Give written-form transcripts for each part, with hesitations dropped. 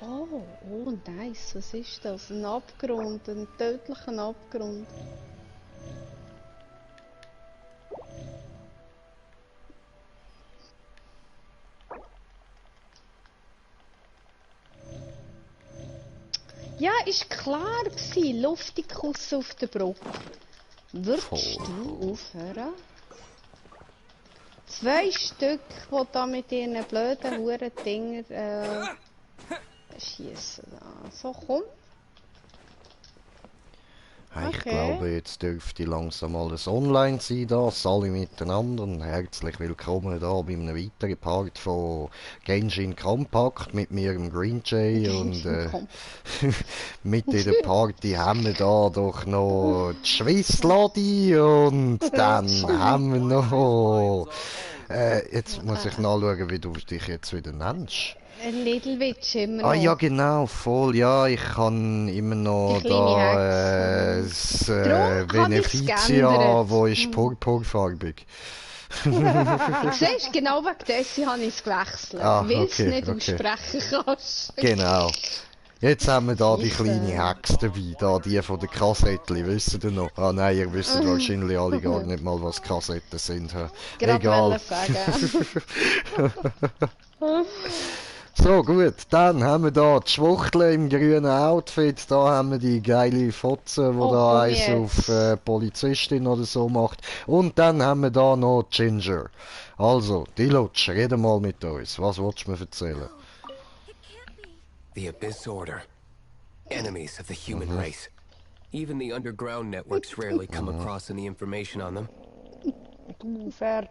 Oh, nice. Was ist das? Ein Abgrund, ein tödlicher Abgrund. Ja, ist klar gewesen. Luftikuss auf der Brücke. Würdest du aufhören? 2 Stück, die da mit ihren blöden Huren-Dinger schießen. So, komm. Ich glaube, jetzt dürfte langsam alles online sein, das alle miteinander. Und herzlich willkommen da bei einem weiteren Part von Genshin Compact mit mir, dem Green Jay. Und mit in der Party haben wir da doch noch die Schwissladi und dann haben wir noch... jetzt muss ich nachschauen, wie du dich jetzt wieder nennst. Little Witch immer noch. Ah ja, genau, voll, ja, ich kann immer noch da das Beneficia, wo ist purpurfarbig. Siehst du, genau wegen dessen habe ich es gewechselt, weil es nicht aussprechen kannst. Genau. Jetzt haben wir da die kleine Hex dabei, da die von der Kassettli, wisst ihr noch? Ah nein, ihr wisst wahrscheinlich alle gar nicht mal, was Kassetten sind. Egal. So, gut, dann haben wir da die Schwuchtel im grünen Outfit, da haben wir die geile Fotze, die da eins auf Polizistin oder so macht. Und dann haben wir da noch Ginger. Also, Dilutsch, rede mal mit uns. Was willst du mir erzählen? The Abyss Order. Enemies of the human race. Even the underground networks rarely come across any information on them. With that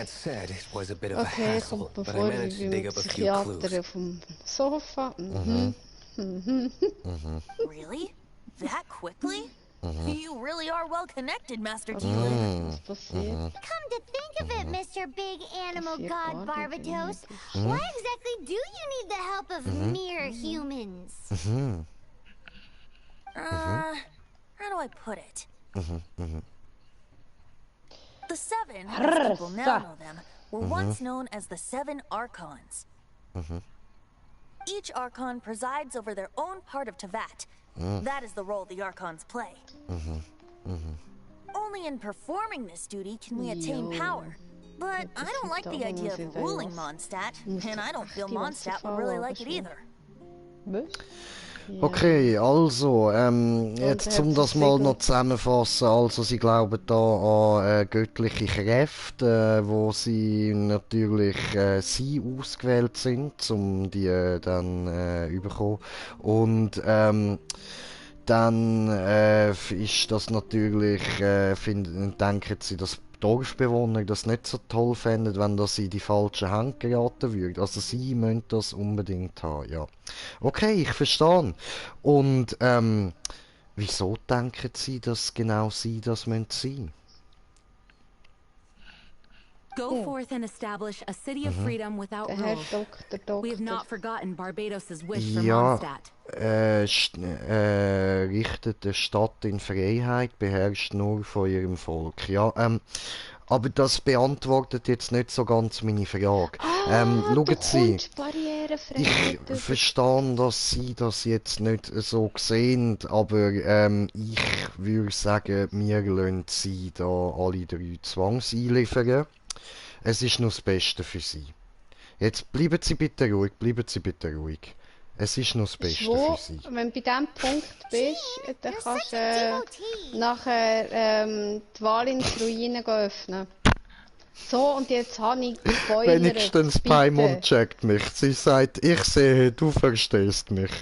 said, it was a bit of a hassle, but I managed to dig up a few clues. Really? That quickly? You really are well connected, Master Dealer. Come to think of it, Mr. Big Animal God Barbatos, why exactly do you need the help of mere humans? How do I put it? The Seven, as people now know them, were once known as the Seven Archons. Each Archon presides over their own part of Teyvat. That is the role the Archons play. Only in performing this duty can we attain power. But I don't like the idea of ruling Mondstadt, and I don't feel Mondstadt would really like it either. Okay, also, jetzt um das mal noch zusammenfassen, also sie glauben da an göttliche Kräfte, wo sie natürlich sie ausgewählt sind, um die dann überkommen. Und dann ist das natürlich, denken sie, dass Dorfbewohner das nicht so toll fänden, wenn das in die falschen Hände geraten würde. Also sie müssen das unbedingt haben, ja. Okay, ich verstehe. Und wieso denken sie, dass genau sie das müssen sein? Go forth and establish a city of freedom without rule. We have not forgotten Barbados' wish for Mondstadt. Richtet eine Stadt in Freiheit, beherrscht nur von ihrem Volk. Ja, aber das beantwortet jetzt nicht so ganz meine Frage. Schauen Sie, ich verstehe, dass Sie das jetzt nicht so sehen, aber ich würde sagen, wir lassen Sie da alle 3 zwangseinliefern. Es ist nur das Beste für Sie. Jetzt bleiben Sie bitte ruhig, Es ist nur das Beste für Sie. Wenn du bei diesem Punkt bist, dann kannst du nachher die Wahl in die Ruine öffnen. So, und jetzt habe ich gespoilert. Wenigstens Paimon checkt mich. Sie sagt, ich sehe, du verstehst mich.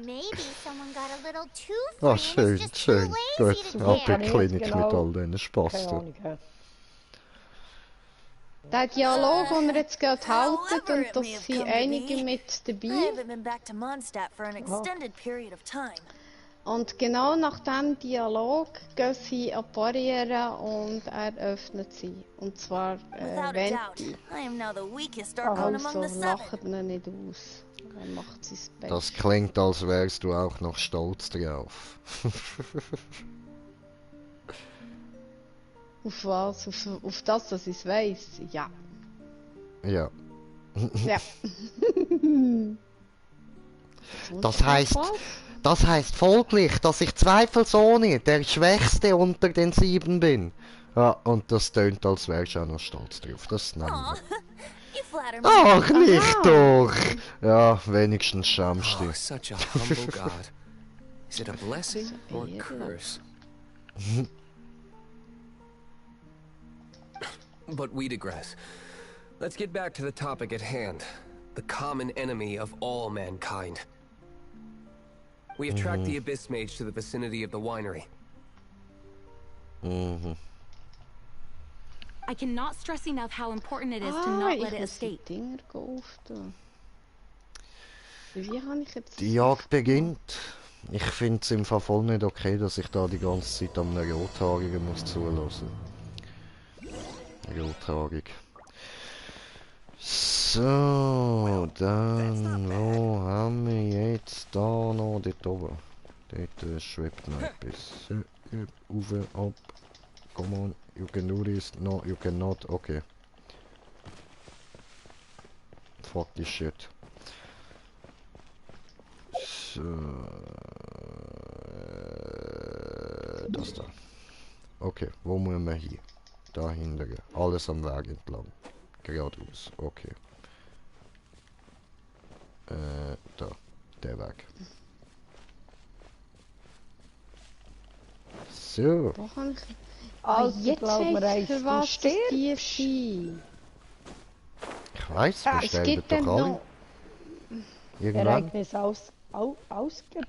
Maybe someone got a little too free schön, and is just schön. too Gut, lazy to ab in care. die Klinik mit all diesen Spaß. Der Dialog, den er jetzt gerade haltet, und da sind einige mit I dabei. haven't been back to Mondstadt for an extended period of time. Und genau nach diesem Dialog gehen sie an die Barriere und er öffnet sie. Und zwar Without a wenn doubt, I am now the weakest Archon among also the Seven. lacht ihn nicht aus. Er macht sein Bett. Das klingt, als wärst du auch noch stolz drauf. Auf was? Auf das, dass ich es weiss? Ja. Ja. Ja. Das heißt folglich, dass ich zweifelsohne der Schwächste unter den 7 bin. Ja, und das tönt, als wärst du auch noch stolz drauf. Das nennen wir. Ach, nicht doch! Ja, wenigstens schamst du. Oh, such a humble god. Is it a blessing or a curse? But Weedigrass, let's get back to the topic at hand. The common enemy of all mankind. We have tracked the Abyss Mage to the vicinity of the winery. I cannot stress enough how important it is to not let it escape. Die Jagd beginnt. Ich finde es im Fall voll nicht okay, dass ich da die ganze Zeit an einem Rothaarigen muss zulassen. Rothaarig. So, dann, wo haben wir jetzt da noch? Dort oben. Dort schwebt noch etwas. Rauf, ab. Come on, you can do this. No, you cannot. Okay. Fuck this shit. So, das da. Okay, wo müssen wir hier? Da hinten. Alles am Weg entlang. Geradeaus. Okay. Da. Der Weg. So. Also, jetzt für was die sein? Ich weiss, wir stellen doch alle. Irgendwann. Ereignis ausgeführt.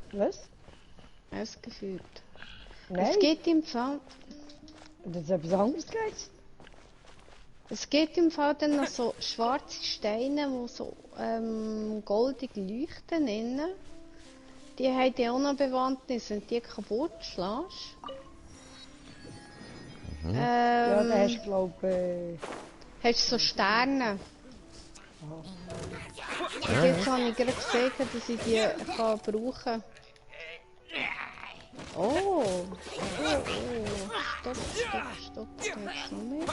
Nein. Es geht im Fall. Das ist etwas anderes gewesen. Es geht im Fall dann noch so schwarze Steine, die so goldig leuchten innen. Die haben die auch noch Bewandtnis, wenn die kaputt schlägst. Ja, da hast du, glaube hast du so Sterne. Jetzt habe ich gerade gesehen, dass ich die kann brauchen kann. Oh! Stopp. Jetzt noch mehr.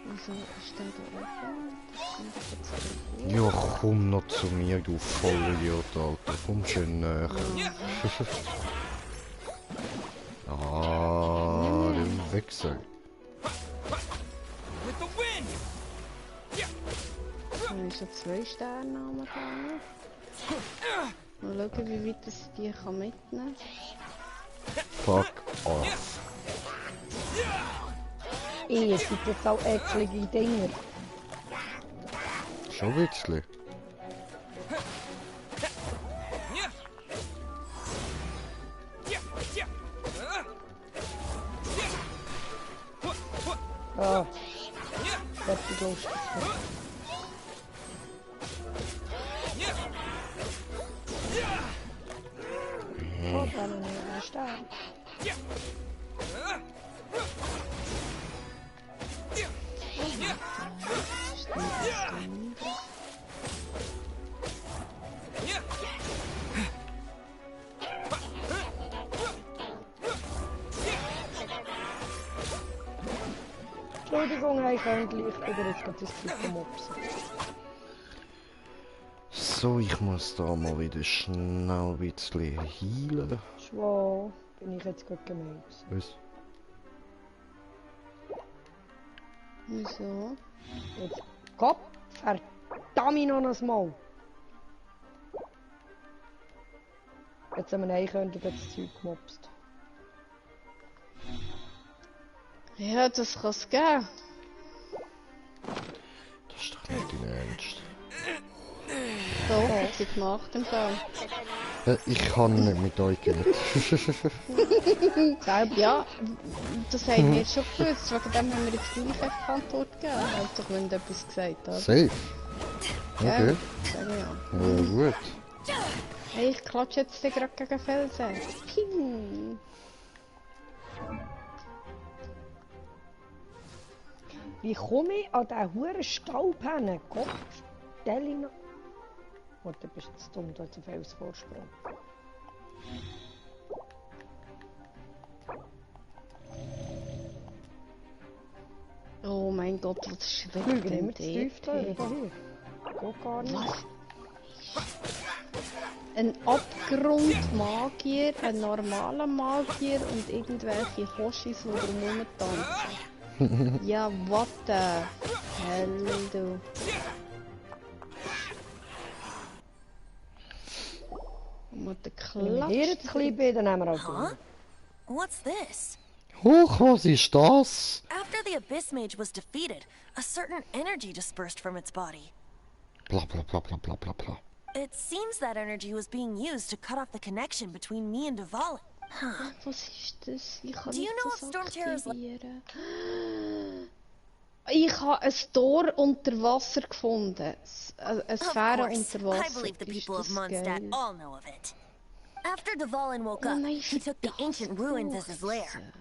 Wieso ist der da oben? Ja, komm noch zu mir, du Vollidiot, Alter. Komm schön näher. Ah, du Wichser. Ich habe schon 2 Sterne angegangen. Mal schauen, wie weit ich die mitnehmen kann. Fuck off. ihr seid jetzt auch eklige Dinger. Schon ein bisschen. Ah, das ist lustig. Oh, da noch ein Stern. Entschuldigung, ich könnte ich bin jetzt gerade das Zeug vom Mopsen. So, ich muss da mal wieder schnell ein bisschen heilen. Schwau, bin ich jetzt gerade gemeint. Was? Wieso? Jetzt, Kopf, verdammt noch ein Mal. Jetzt haben wir das Zeug gemopst. Ja, das kann es geben. Das ist doch nicht dein Ernst. Doch, hat sie gemacht im Fall. Ich kann nicht mit euch geredet. Ja, das haben wir schon gewusst. Wegen dem haben wir jetzt gleich eine Antwort gegeben. Also, wenn du etwas gesagt hast. Safe? Okay. Ja, sag ich ja. Ja, gut. Hey, ich klatsche jetzt gerade gegen Felsen. Ping! Wie komme ich an diesen huren Staub hin? Gott, stell ihn noch. Oh, du bist zu dumm, du hast einen Felsvorsprung. Oh mein mein Gott, was schreckt denn dort? Hier. Geht gar nicht. Was? Ein Abgrundmagier, ein normaler Magier und irgendwelche Hoshis, die drumherum tanzen. Ja, what the hell, du. Mit der Klasse. Hier jetzt ein bisschen bei, dann nehmen wir auch. What's this? Huch, was ist das? After the Abyss Mage was defeated, a certain energy dispersed from its body. Bla bla bla bla bla bla bla. It seems that energy was being used to cut off the connection between me and Dvalin. Huh. Was ist das? Ich kann Do you know if das Stormterror's aktivieren. Ich habe ein Tor unter Wasser gefunden. Eine Sphäre unter Wasser. I believe the people of Mondstadt all know of it. After Dvalin woke up, he took the ancient ruins as his lair.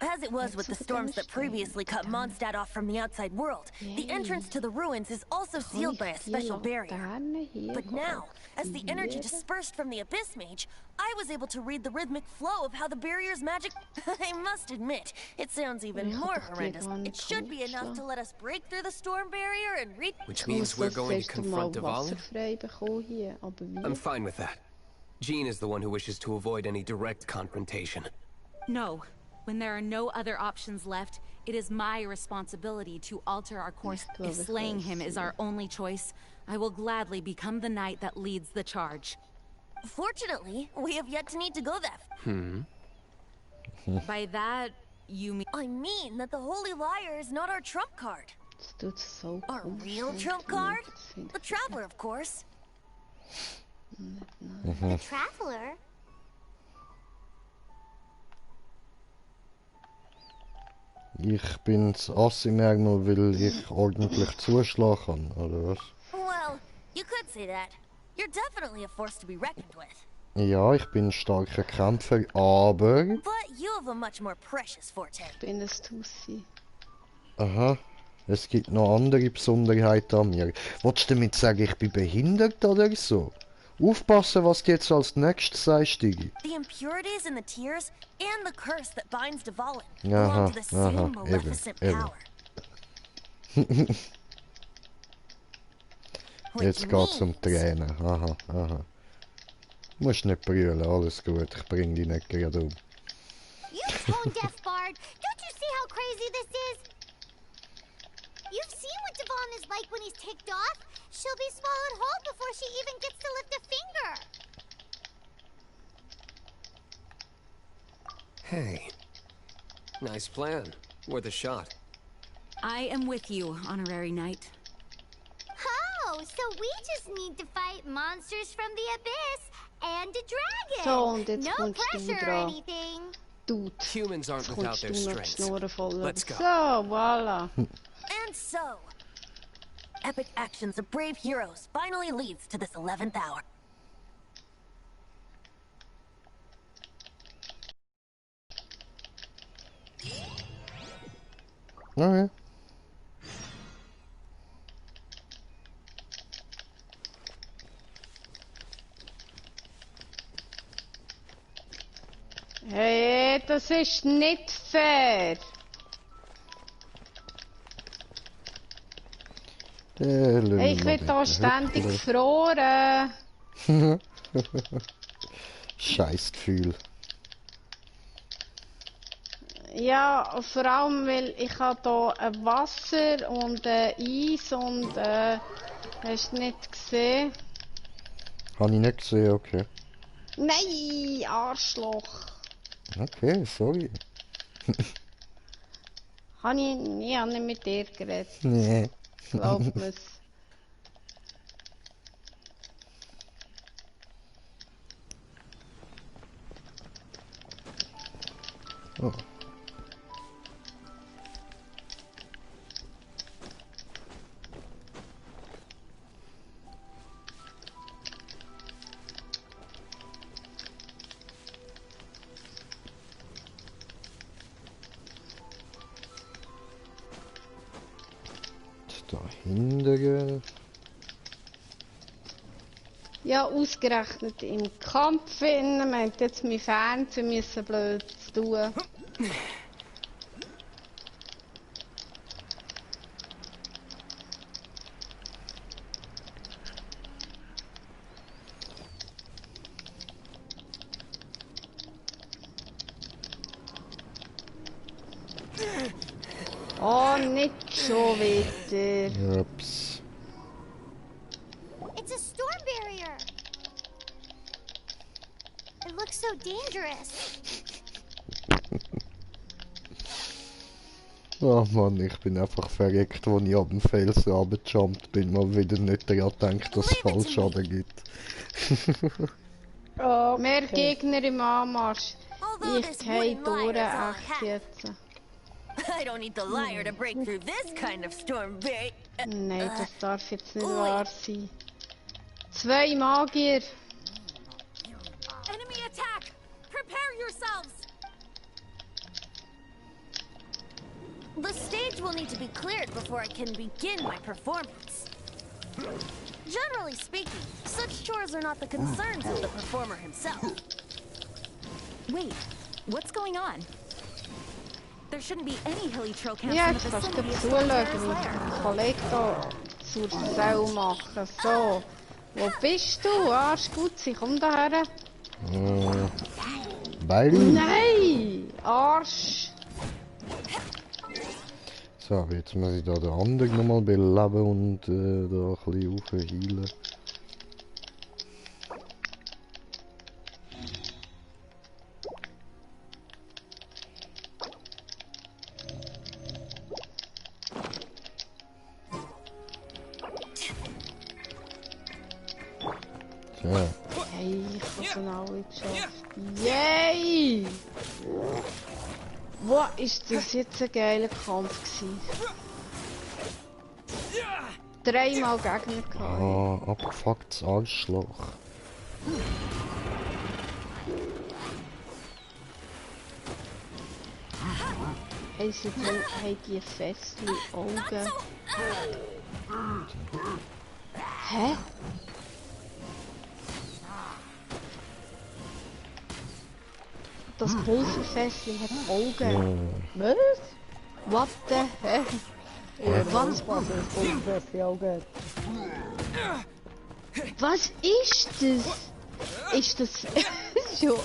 As it was with the storms that previously cut Mondstadt off from the outside world, the entrance to the ruins is also sealed by a special barrier. But now, as the energy dispersed from the Abyss Mage, I was able to read the rhythmic flow of how the barrier's magic... I must admit, it sounds even more horrendous. It should be enough to let us break through the storm barrier and reach... Which means we're going to confront Dvalin? I'm fine with that. Jean is the one who wishes to avoid any direct confrontation. No. When there are no other options left, it is my responsibility to alter our course. If slaying him is our only choice, I will gladly become the knight that leads the charge. Fortunately, we have yet to need to go that By that, you mean... I mean that the Holy Liar is not our trump card. Our real trump card? The Traveler, of course. The Traveler? Ich bin's Ass im Ärmel, weil ich ordentlich zuschlagen kann, oder was? Well, you could say that. You're definitely a force to be reckoned with. Ja, ich bin ein starker Kämpfer, aber... But you have a much more precious forte. Ich bin ein Tussi. Aha, es gibt noch andere Besonderheiten an mir. Wolltest du damit sagen, ich bin behindert oder so? Aufpassen, was du jetzt als nächstes sagst, Digi. The impurities in the tears and the curse that binds Dvalin belong to the same maleficent power. Jetzt geht's um Tränen. Aha, aha. Musst nicht brüllen, alles gut. Ich bring dich nicht gerade um. You tone-deaf bard! Don't you see how crazy this is? You've seen what Dvalin is like when he's ticked off. She'll be swallowed whole before she even gets to lift a finger. Hey. Nice plan. Worth a shot. I am with you, Honorary Knight. Oh, so we just need to fight monsters from the abyss and a dragon. So, und jetzt no kommst pressure du or dran. anything. Dude, Humans aren't jetzt without kommst their du noch die strengths. Schnurren voll. Let's go. So, voilà. And so, epic actions of brave heroes finally leads to this 11th hour. Okay. Hey, das ist nicht fair. Hey, ich werde da ständig gefroren. Scheißgefühl. Ja, vor allem, weil ich habe hier ein Wasser und Eis und hast du nicht gesehen? Habe ich nicht gesehen, okay. Nein, Arschloch. Okay, sorry. Ich habe nicht mit dir geredet. Nee. Glaub mir's. Oh. Dahinter. Ja, ausgerechnet im Kampf innen, man hätte jetzt mein Fernseher müssen blöd zu tun. Oh, nicht schon wieder. Ups. It's a storm barrier. It looks so dangerous. Oh Mann, ich bin einfach verreckt, als ich ab dem Felsen runtergejumpt bin. Mal wieder nicht daran gedacht, dass es Fallschaden gibt. Okay. Mehr Gegner im Anmarsch. Ich gehe durch, echt jetzt. I don't need the liar to break through this kind of storm barrier. Nein, das darf jetzt nicht wahr sein. 2 Magier. Enemy attack! Prepare yourselves! The stage will need to be cleared before I can begin my performance. Generally speaking, such chores are not the concerns of the performer himself. Wait, what's going on? There shouldn't be any hilly trail camps Ja, in the jetzt kannst du vicinity of zuschauen, Stormterror's wie lair. der Kollege hier zur Sau machen. So, wo bist du? Arschgutzi, komm da her. Beide? Nein! Arsch! So, jetzt muss ich da den anderen nochmal beleben und da ein bisschen aufheilen. So. Hey, ich habe es alle geschafft. Yay! Wow, ist das jetzt ein geiler Kampf gewesen. 3-mal Gegner gehabt. Ah, abgefucktes Arschloch. Hey, sie haben die Festli Augen. Hä? Das Pulverfestli hat Augen. Was? What the hell? Was? Was ist das? Ist das schon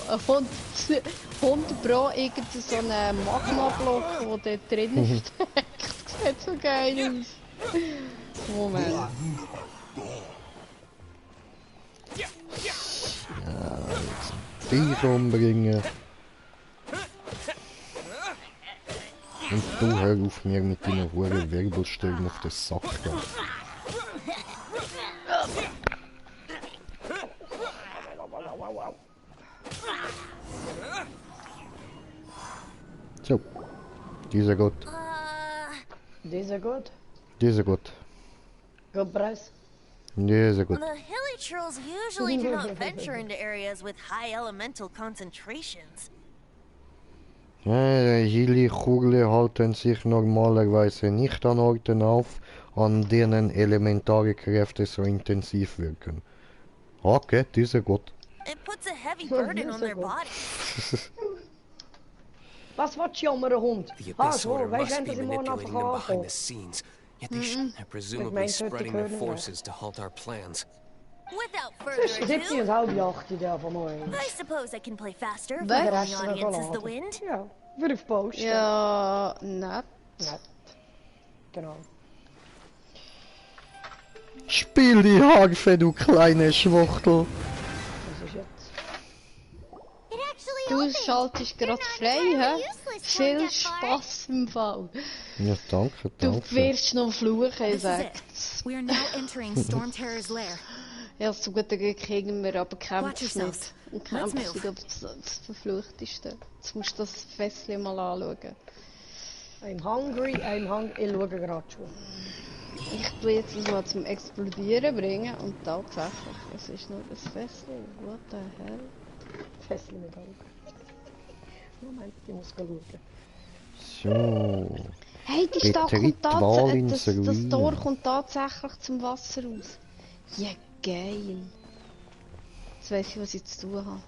100 Pro irgend so ein Magma-Block, der da drin steckt? Das sieht so geil aus. Moment. Dich umbringen. Und du hör auf mir mit deinen hohen Wirbelstellen auf den Sack gehen. So, dieser gut. Dieser gut? Dieser gut. Gut, Preis. Dieser gut. The hilly trolls usually do not venture into areas with high elemental concentrations. Ja, Hilly-Kugel halten sich normalerweise nicht an Orten auf, an denen elementare Kräfte so intensiv wirken. Okay, dieser gut. It puts a heavy burden on their body. Was willst du jammern, Hund? The Ah, Abyss so, Order weißt du, must be dass ich morgen manipulating einfach them behind anfange? the scenes. Yet they are presumably meinte, spreading die their können forces to halt our plans. Without Es further ist ado, 7:30 da von morgen. I suppose I can play faster if Was? the Der only Rest noch audience is the laden. wind. Ja, für auf Post. Ja, nett. Nett. Genau. Spiel die Harfe, du kleine Schwuchtel! Das ist jetzt. It actually Du opens. schaltest gerade frei, hä? Viel Spaß im Fall. Ja, danke, Du danke. wirst noch fluchen, This is sagt's. it. We are now entering Stormterror's lair. Ja, so gut kriegen wir aber Watch kämpfen yourselves. nicht. Und Let's kämpfen move. sind das Verfluchteste. Jetzt musst du das Fässchen mal anschauen. I'm hungry. Ich schaue gerade schon. Ich tue jetzt das mal zum Explodieren bringen und tatsächlich, es ist nur das Fässchen. What the hell? Fessel mit Augen. Moment, ich muss schauen. So. Hey, die Stadt Betritt kommt Wahl ins tatsächlich, das Ruin. Tor kommt tatsächlich zum Wasser raus. Ja, geil. Jetzt weiss ich, was ich zu tun habe.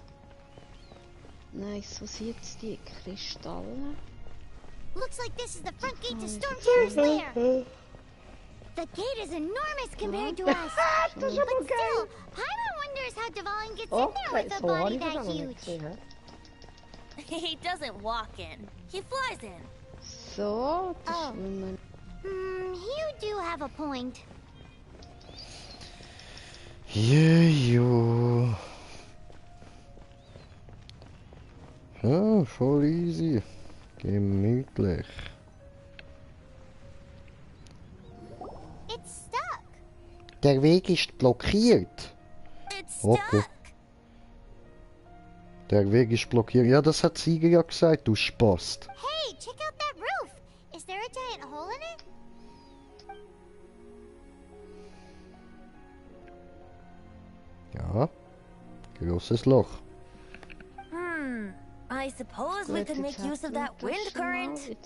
Nice, was sind jetzt die Kristalle? Looks like this is the front gate to Stormterror's lair. The gate is enormous compared to us. But still, Pyro wonders how Dvalin gets in there Okay, with a so habe body ich das that auch noch nicht huge. gesehen. Hä? He doesn't walk in, he flies in. So, das schwimmen. You do have a point. Jejo. Ja, voll easy. Gemütlich. It's stuck. Der Weg ist blockiert. It's Okay. stuck. Der Weg ist blockiert. Ja, das hat Sieger ja gesagt, du Spast. Hey, check out that roof. Is there a giant hole in it? Ja. Großes Loch. I suppose we could make use of that wind current.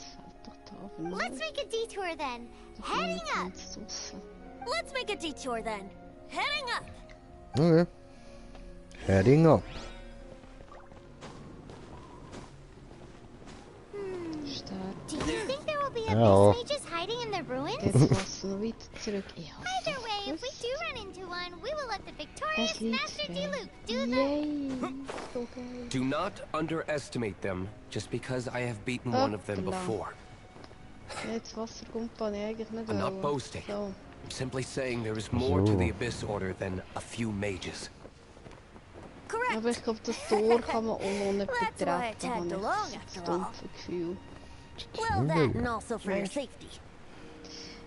Let's make a detour then. Heading up. Let's make a detour then. Heading up. Okay. Heading up. Do you think there will be Ja. abyss mages hiding in the ruins? Jetzt Wasser noch weiter zurück. Ich hasse Either way, if we do run into one, we will let the victorious Es liegt Master fern. Diluc do the... Yay! So geil. Do not underestimate them just because I have beaten one of them Hoppla. before. Jetzt Wasser kommt kann ich eigentlich nicht I'm not wollen. boasting. So. I'm simply saying there is more to So. the Abyss Order than a few mages. Correct. Aber ich glaube, das Tor kann man auch noch nicht That's why I betreten. tagged Habe along ich after das all. dumpfe Gefühl. Well, that and also for your safety.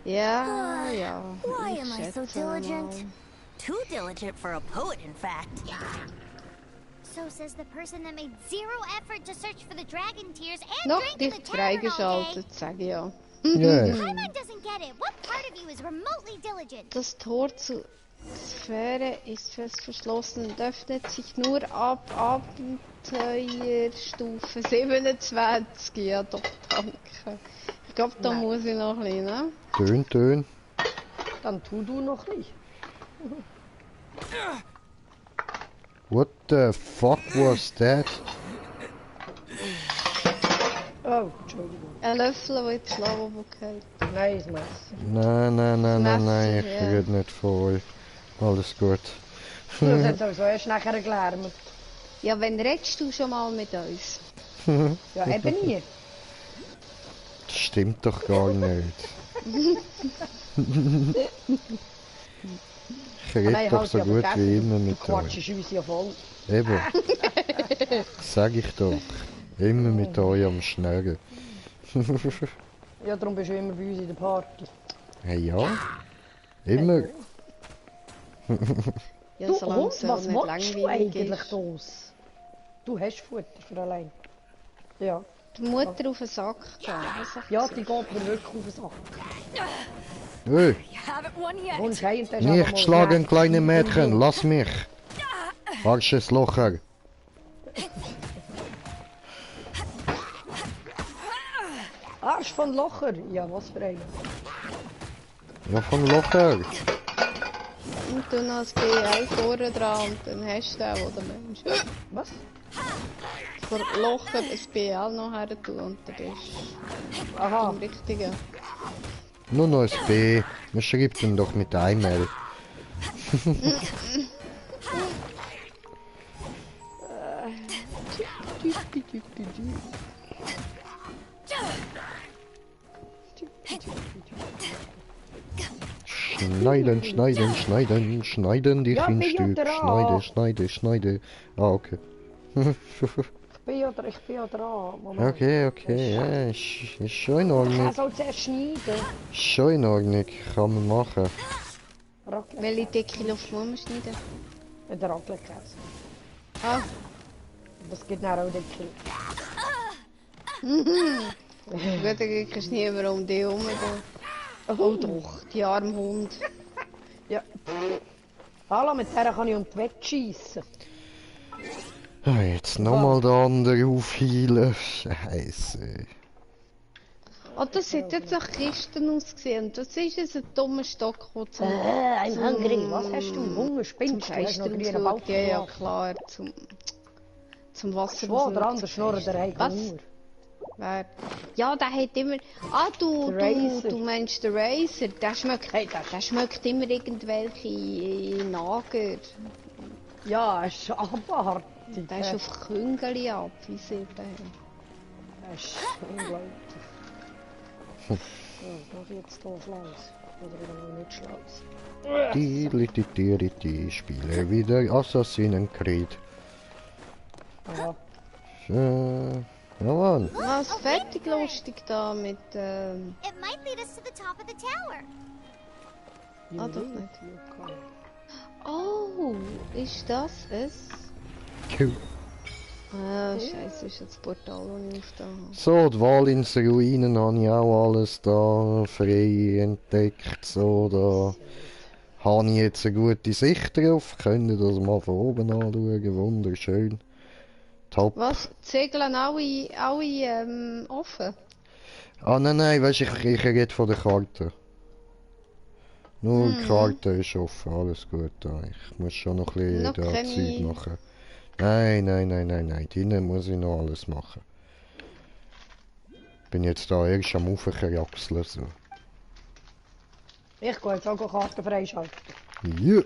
Ja, ja. Why ich am I so schätze mal. diligent? Too diligent for a poet, in fact. So says the person that made zero effort to search for the dragon tears and Noch drink in nicht the tavern all day. freigeschaltet, sage ich ja. Yeah. Paimon doesn't get it. What part of you is remotely diligent? Das Tor zur Sphäre ist fest verschlossen und öffnet sich nur ab Abenteuerstufe 27. Ja, doch, danke. Ich glaube, da muss ich noch ein bisschen, ne? Tön. Dann tu du noch nicht. What the fuck was that? Oh, Entschuldigung. Ein Löffel, der ins Lavabo geht. Nein, das Messer. Nein, ich ja. rede nicht von euch. Alles gut. Du hast jetzt sowieso erst nachher erklären. Ja, wenn redest du schon mal mit uns? Ja, eben nie. Das stimmt doch gar nicht. Ich rede Nein, doch halt so ja gut vergessen. wie immer Du mit euch. quatschst uns ja voll. Eben. Sag ich doch. Immer mit euch am Schnurren. Ja, darum bist du immer bei uns in der Party. Hey, ja. Immer. Ja, Du solange Hund, es so was nicht willst du langweilig eigentlich ist. das? Du hast Futter für allein. Ja. Die Mutter auf den Sack gehen. Was sagt Ja, sie? die geht mir wirklich auf den Sack. Hey, Haven't won yet. Und scheint das nicht schlagen, kleine Mädchen. Lass mich. Arsches Locher. Arsch von Locher. Ja, was für ein. Ja, von Locher. Und du noch das BL vorne dran und dann hast du den, wo der Mensch Was? vor Locher ein BL noch her tun und dann bist du Aha. am Richtigen. Nur noch ein B. Man schreibt ihn doch mit einmal. Schneiden dich Ja, in bin ja Stück. dran. Schneide. Ah, okay. Ich bin ja dran. Moment. Okay, ja, ist schon in Er Ordnung. soll zuerst schneiden. Schon in Ordnung, kann man machen. Raclette. Welche dicke Luft muss man schneiden? Der Raclette-Käse. Ah, Das gibt dann auch den Kill. gut, dann kriegst du niemand um dich herum. Oh doch, die arme Hund. Ja. Hallo, mit der kann ich um die Wette schiessen. Ah, jetzt nochmal der andere aufheilen. Scheiße. Oh, das hat jetzt nach Kisten ausgesehen. Das ist jetzt ein dummer Stock, der zum I'm hungry. Was hast du? Hunger, spinnst du? Hast noch Geistern grünen Bauch ja, ja, gemacht. klar. Zum Wasser. Schwo, der andere Schnorrer, der hat Was? Hunger. Wer? Ja, der hat immer... Ah, Der Razer. du meinst den Razer. Der schmeckt immer irgendwelche Nager. Ja, er ist abartig. Der ist auf Küngeli ab, wie sie da. Das ist unglaublich. Mach ich jetzt hier Schlaus? Oder noch nicht Schlaus? Die spiele wieder Assassin's Creed. Ja. Ja, Mann. Was fertig lustig da mit It might lead us to the top of the tower. Ah, doch nicht. Oh, ist das es? Cool. Ah, scheiße, ist jetzt das Portal, das ich aufgetan habe. So, die Walins Ruinen habe ich auch alles da frei entdeckt. So, da habe ich jetzt eine gute Sicht drauf. Könnt ihr das mal von oben anschauen. Wunderschön. Top. Was? Die Segel alle offen? Ah, nein, weißt du, ich rede von der Karte. Nur die Karte ist offen, alles gut da. Ich muss schon noch ein bisschen Noch da keine- Zeug machen. Nein, drinnen muss ich noch alles machen. Bin jetzt da erst am Aufkraxeln, so. Ich gehe jetzt auch Karten freischalten. Ja.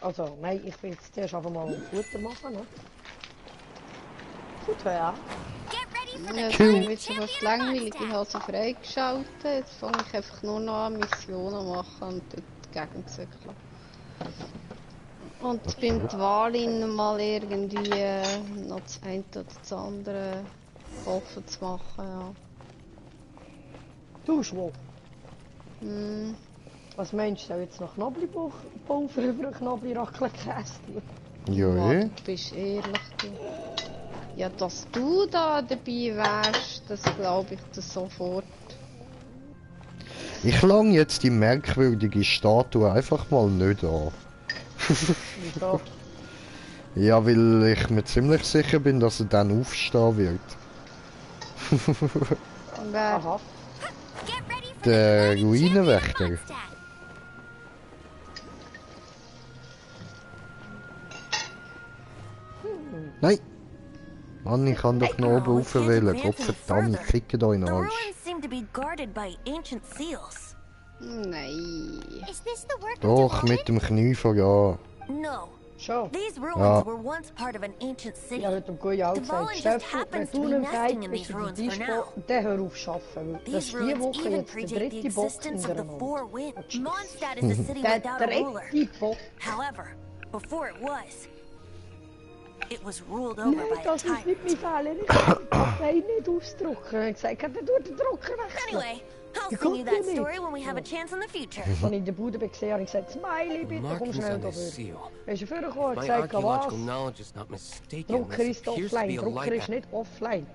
Also, nein, ich will jetzt zuerst einfach mal Futter machen, ne? Futter, ja. Get ready for Ja, the das giant wird schon fast champion langweilig. Ich monster. habe sie freigeschaltet. Jetzt fange ich einfach nur noch an Missionen machen und dort die Gegend zirkeln. Und beim Walin mal irgendwie noch das eine oder das andere offen zu machen, ja. Du Schwab, Hm. was meinst du, soll jetzt noch Knoblauchpulver für einen Knoblauch-Raclette-Käse tun? Ja, Mann, du bist ehrlich, du. Ja, dass du da dabei wärst, das glaube ich dir sofort. Ich lang jetzt die merkwürdige Statue einfach mal nicht an. Wieso? Ja, weil ich mir ziemlich sicher bin, dass er dann aufstehen wird. Wer? Aha. Get ready for Der the giant champion Ruinenwächter. monster. Nein! Mann, ich kann doch noch oben rauf wählen. Gottverdammt, ficke da in den The Arsch. ruins seem to be guarded by ancient seals. Nein. Is this the work of Doch, Devon? mit dem Knie voran. No, Schon. these ruins Ja. were once part of an ancient city. Ja, heute am Gui auch The gesagt, Vollen Chef, just wenn happens du to be nicht nesting in bist these du ruins die for Dispo, now. dann hör auf zu arbeiten, weil das These ist die ruins Woche even jetzt der predate the dritte Bock existence of the hintereinander. Four Winds. Oh, Mondstadt is a city Der without a ruler. dritte Bock. However, before it was ruled over Nein, by a das ist nicht tyrant. mein Fehler. Ich kann die Partei nicht ausdrucken. Ich habe gesagt, der tut den Drucker wechseln. Anyway, I'll You sing you got that me. story when we have a chance in the future. Als ich in der Bude gesehen habe, ich gesagt, Smiley, The bitte komm markings schnell on da this durch. seal. Er ist vorgekommen und My gesagt, was? archaeological knowledge is not mistaken. Drucker This ist appears to offline, be a Drucker light ist nicht offline.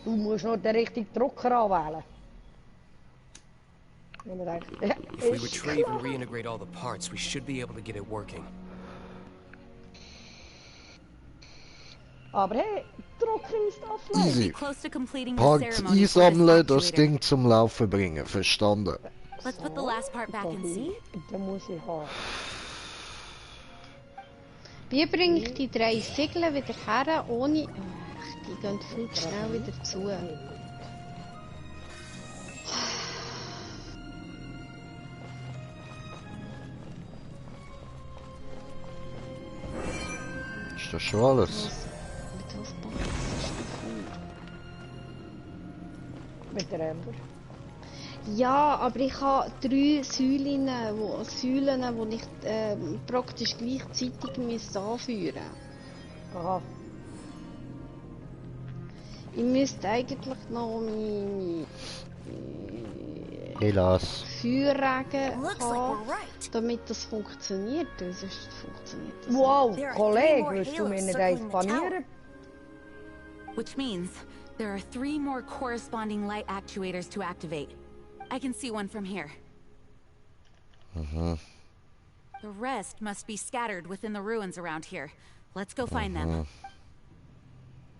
Du musst nur den richtigen Drucker anwählen. Und man denkt, ja, If we ist retrieve klar. and reintegrate all the parts, we should be able to get it working. Aber hey, Drucker ist offline. Easy. Close to completing the Parts ceremony for this einsammeln, das actuator. Ding zum Laufen bringen. Verstanden? Let's put the last part back and see. Den muss ich haben. Wie bringe ich die 3 Segel wieder her, ohne... Ach, die gehen viel zu schnell wieder zu. Ist das schon alles? Mit was macht das dafür? Mit der Ember. Ja, aber ich habe 3 Säulen, die ich praktisch gleichzeitig anführen müsste. Aha. Ich müsste eigentlich noch meine Hélas. Feuerregen Looks like haben, we're right. damit das funktioniert. Weil sonst funktioniert das Wow, There are Kollege, three more willst du mir halos nicht circling eins the tower. panieren? Which means there are 3 more corresponding light actuators to activate. I can see one from here. The rest must be scattered within the ruins around here. Let's go find them.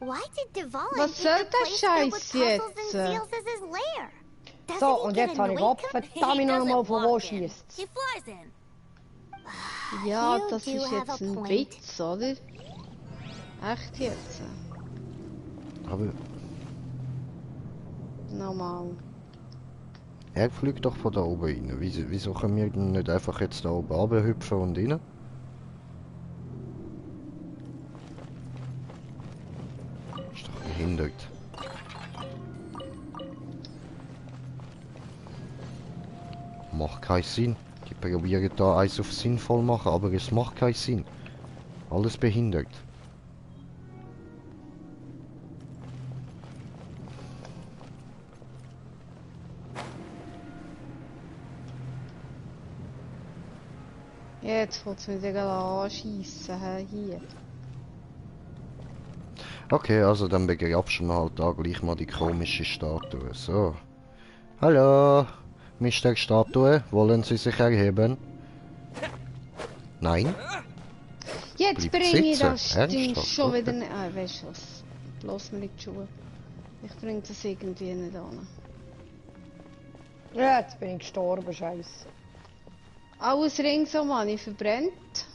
Why did Devon Was pick soll the der place filled with Scheiß puzzles jetzt? and seals as his lair? Doesn't So, he und get jetzt habe ich annoyed ab, verdammt noch mal von wo schießt. He flies in. ist. Ja, You das do ist have jetzt a ein point. Witz, oder? Echt jetzt? Aber Normal. er fliegt doch von da oben rein. Wieso können wir denn nicht einfach jetzt da oben runterhüpfen und rein? Ist doch behindert. macht keinen Sinn. Die probieren da eins auf sinnvoll machen, aber es macht keinen Sinn. Alles behindert. Jetzt fängt es mich wieder anschiessen, hier. Okay, also dann begrapschen wir halt da gleich mal die komische Statue. So. Hallo, Mr. Statue, wollen Sie sich erheben? Nein? Jetzt Bleib bringe ich sitzen. das Ding Ernsthaft? schon Okay. wieder nicht. Ah, weißt du was? Bloß mir in die Schuhe. Ich bringe das irgendwie nicht an. Ja, jetzt bin ich gestorben, scheiße. Alles ringsum habe ich verbrennt.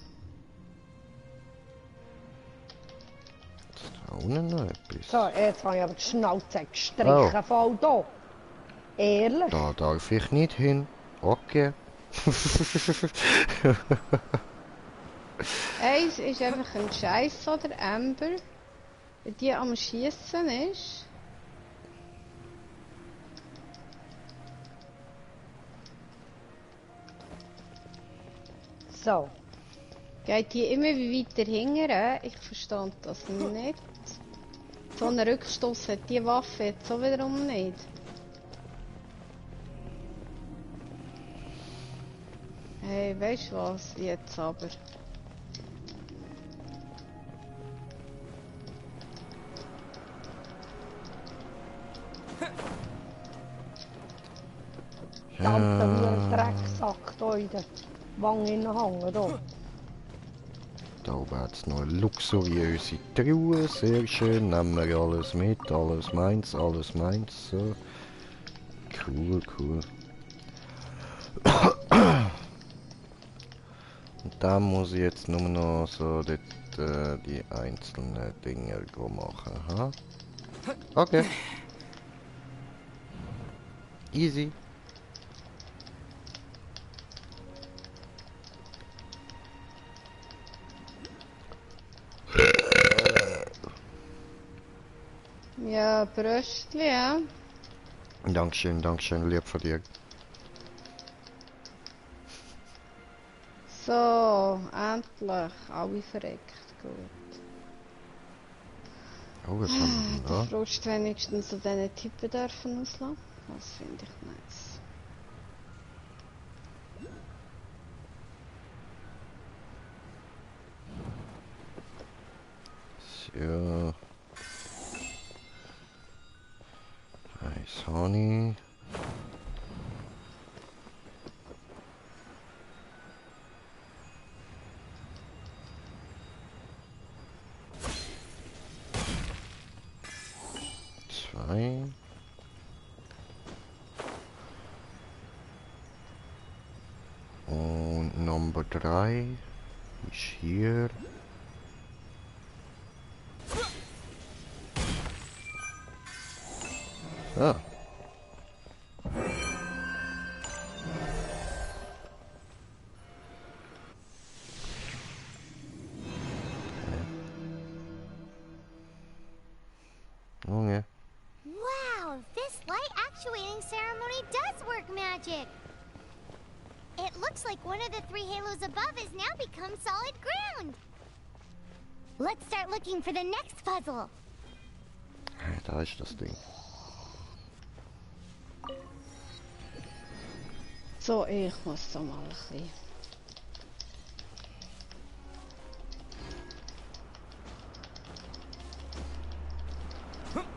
Da unten noch etwas. So, jetzt habe ich aber die Schnauze gestrichen von da. Ehrlich? Da darf ich nicht hin. Okay. Eins ist einfach ein Scheiß oder Amber. Wenn die am Schießen ist. So. Geht die immer wie weiter hingern? Ich verstand das nicht. So einen Rückstoß hat die Waffe jetzt so wiederum nicht. Hey, weißt du was? Jetzt aber. Verdammte Drecksack da in der Wange hängen. Da. Da oben hat es noch eine luxuriöse Truhe. Sehr schön. Nehmen wir alles mit. Alles meins, alles meins. So. Cool, cool. Und da muss ich jetzt nur noch so dort, die einzelnen Dinger machen. Ha? Okay. Easy. Ja, Bröstli, ja. Dankeschön, lieb von dir. So, endlich. Alle verreckt. Gut. Oh, was haben wir Der da? Frust wenigstens an diesen Typen dürfen auslassen. Das finde ich nice. So. Nice honey. Zwei. Und Nummer 3 ist hier. Ah. Okay. Wow, this light actuating ceremony does work magic. It looks like one of the 3 halos above has now become solid ground. Let's start looking for the next puzzle. Da ist das Ding. So, ich muss so mal ein bisschen.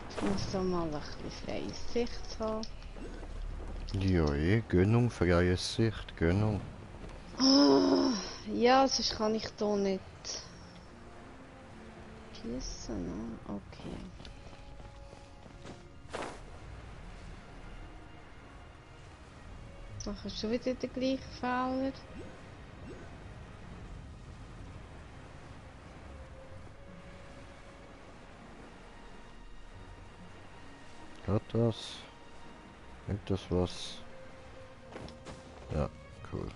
Ich muss so mal ein bisschen freie Sicht haben. Ja, Gönnung, freie Sicht, Gönnung. Ah, ja, sonst kann ich hier nicht schießen, ne? Okay. Dann hast du wieder den gleichen Fehler. Hat das? Bringt das was? Ja, cool.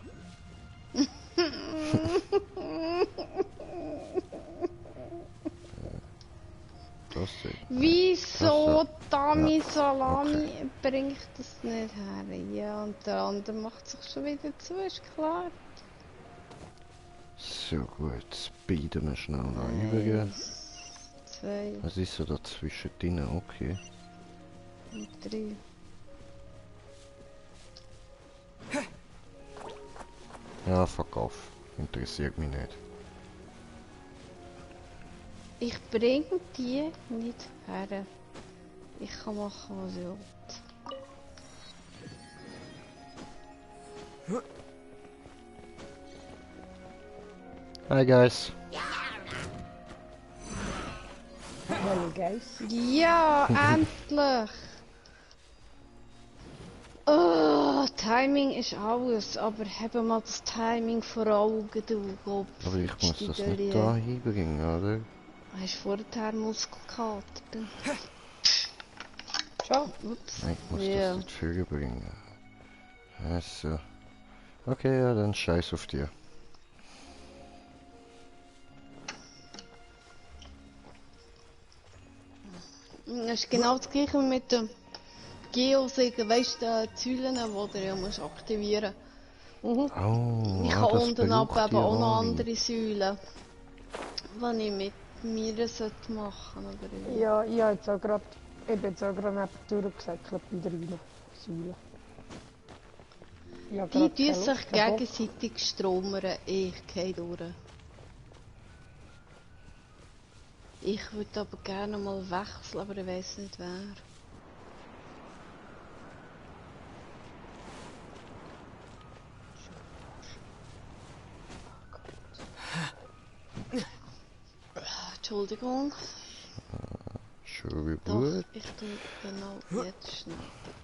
das sieht. Wieso Dami Salami bringt das nicht her? Ja, und der andere macht sich schon wieder zu, ist klar. So gut, speeden wir schnell noch rüber. 2 Was ist so dazwischen drin? Okay. und 3. Ja, fuck off. Interessiert mich nicht. Ich bringe die nicht her. Ich kann machen, was ich will. Hi guys. Hallo Guys. Ja, endlich! Oh, Timing ist alles, aber haben mal das Timing vor Augen, du Kopf. Aber ich muss das nicht da hinbringen, oder? Hast du vorher Muskelkater? Schon? Ups. Ich muss Ja. das nicht vorbringen. Also. Okay, ja, dann scheiß auf dir. Das ist genau das gleiche mit dem Geosägen, weißt du, die Säulen, die du ja musst aktivieren musst. Oh, Ich ah, habe das unten ab braucht eben die auch noch Ali. andere Säulen, die ich mit mir sollte machen sollte. Ja, ich habe jetzt auch gerade neben durchgesäckelt bei 3 Säulen. Ich habe Die gerade tun keine sich Lust, keinen Bock. gegenseitig stromern, ich gehe durch. Ich würde aber gerne mal wechseln, aber ich weiß nicht wer. Entschuldigung. Schon wie Doch, gut. ich tue genau jetzt schnell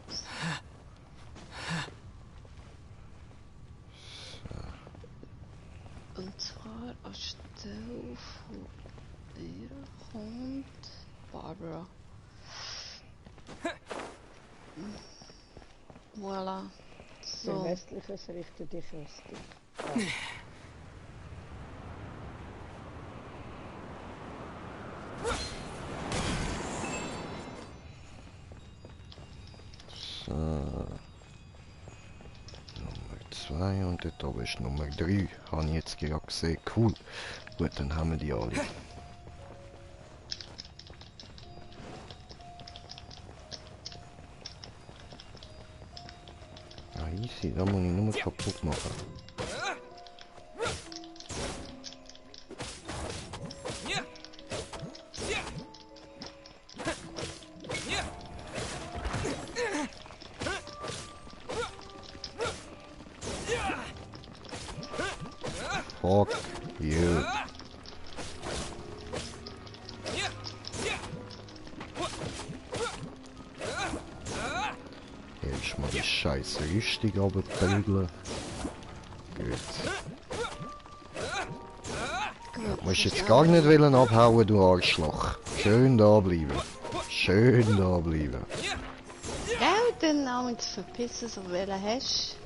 das. Und zwar anstelle von ihr kommt Barbara. Voilà. Im So. Westlichen richte dich westlich. So. Nummer 2 und dort oben ist Nummer 3. Habe ich jetzt gerade gesehen. Cool. Gut, dann haben wir die alle. Ah, easy, da muss ich nur kaputt machen. Fuck you. Jetzt mal die Scheiße richtig runterprügeln. Gut. Du musst jetzt gar nicht wollen abhauen, du Arschloch. Schön da bleiben. Schön da bleiben. Ja, den Namen zu verpissen, so welchen hast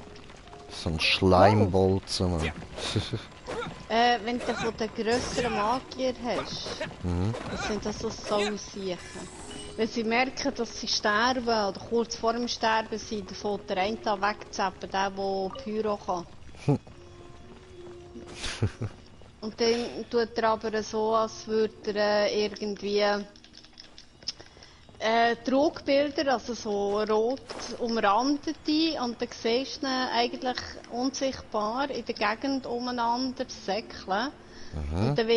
So ein Schleimbolzen, Mann. wenn du von den grösseren Magier hast, das sind das so Sausiechen. Wenn sie merken, dass sie sterben oder kurz vor dem Sterben sind, dann fällt der eine da wegzappen, der Pyro kann. Und dann tut er aber so, als würde er irgendwie Trugbilder, also so rot umrandete, und dann siehst du ihn eigentlich unsichtbar in der Gegend umeinander säckeln. Und dann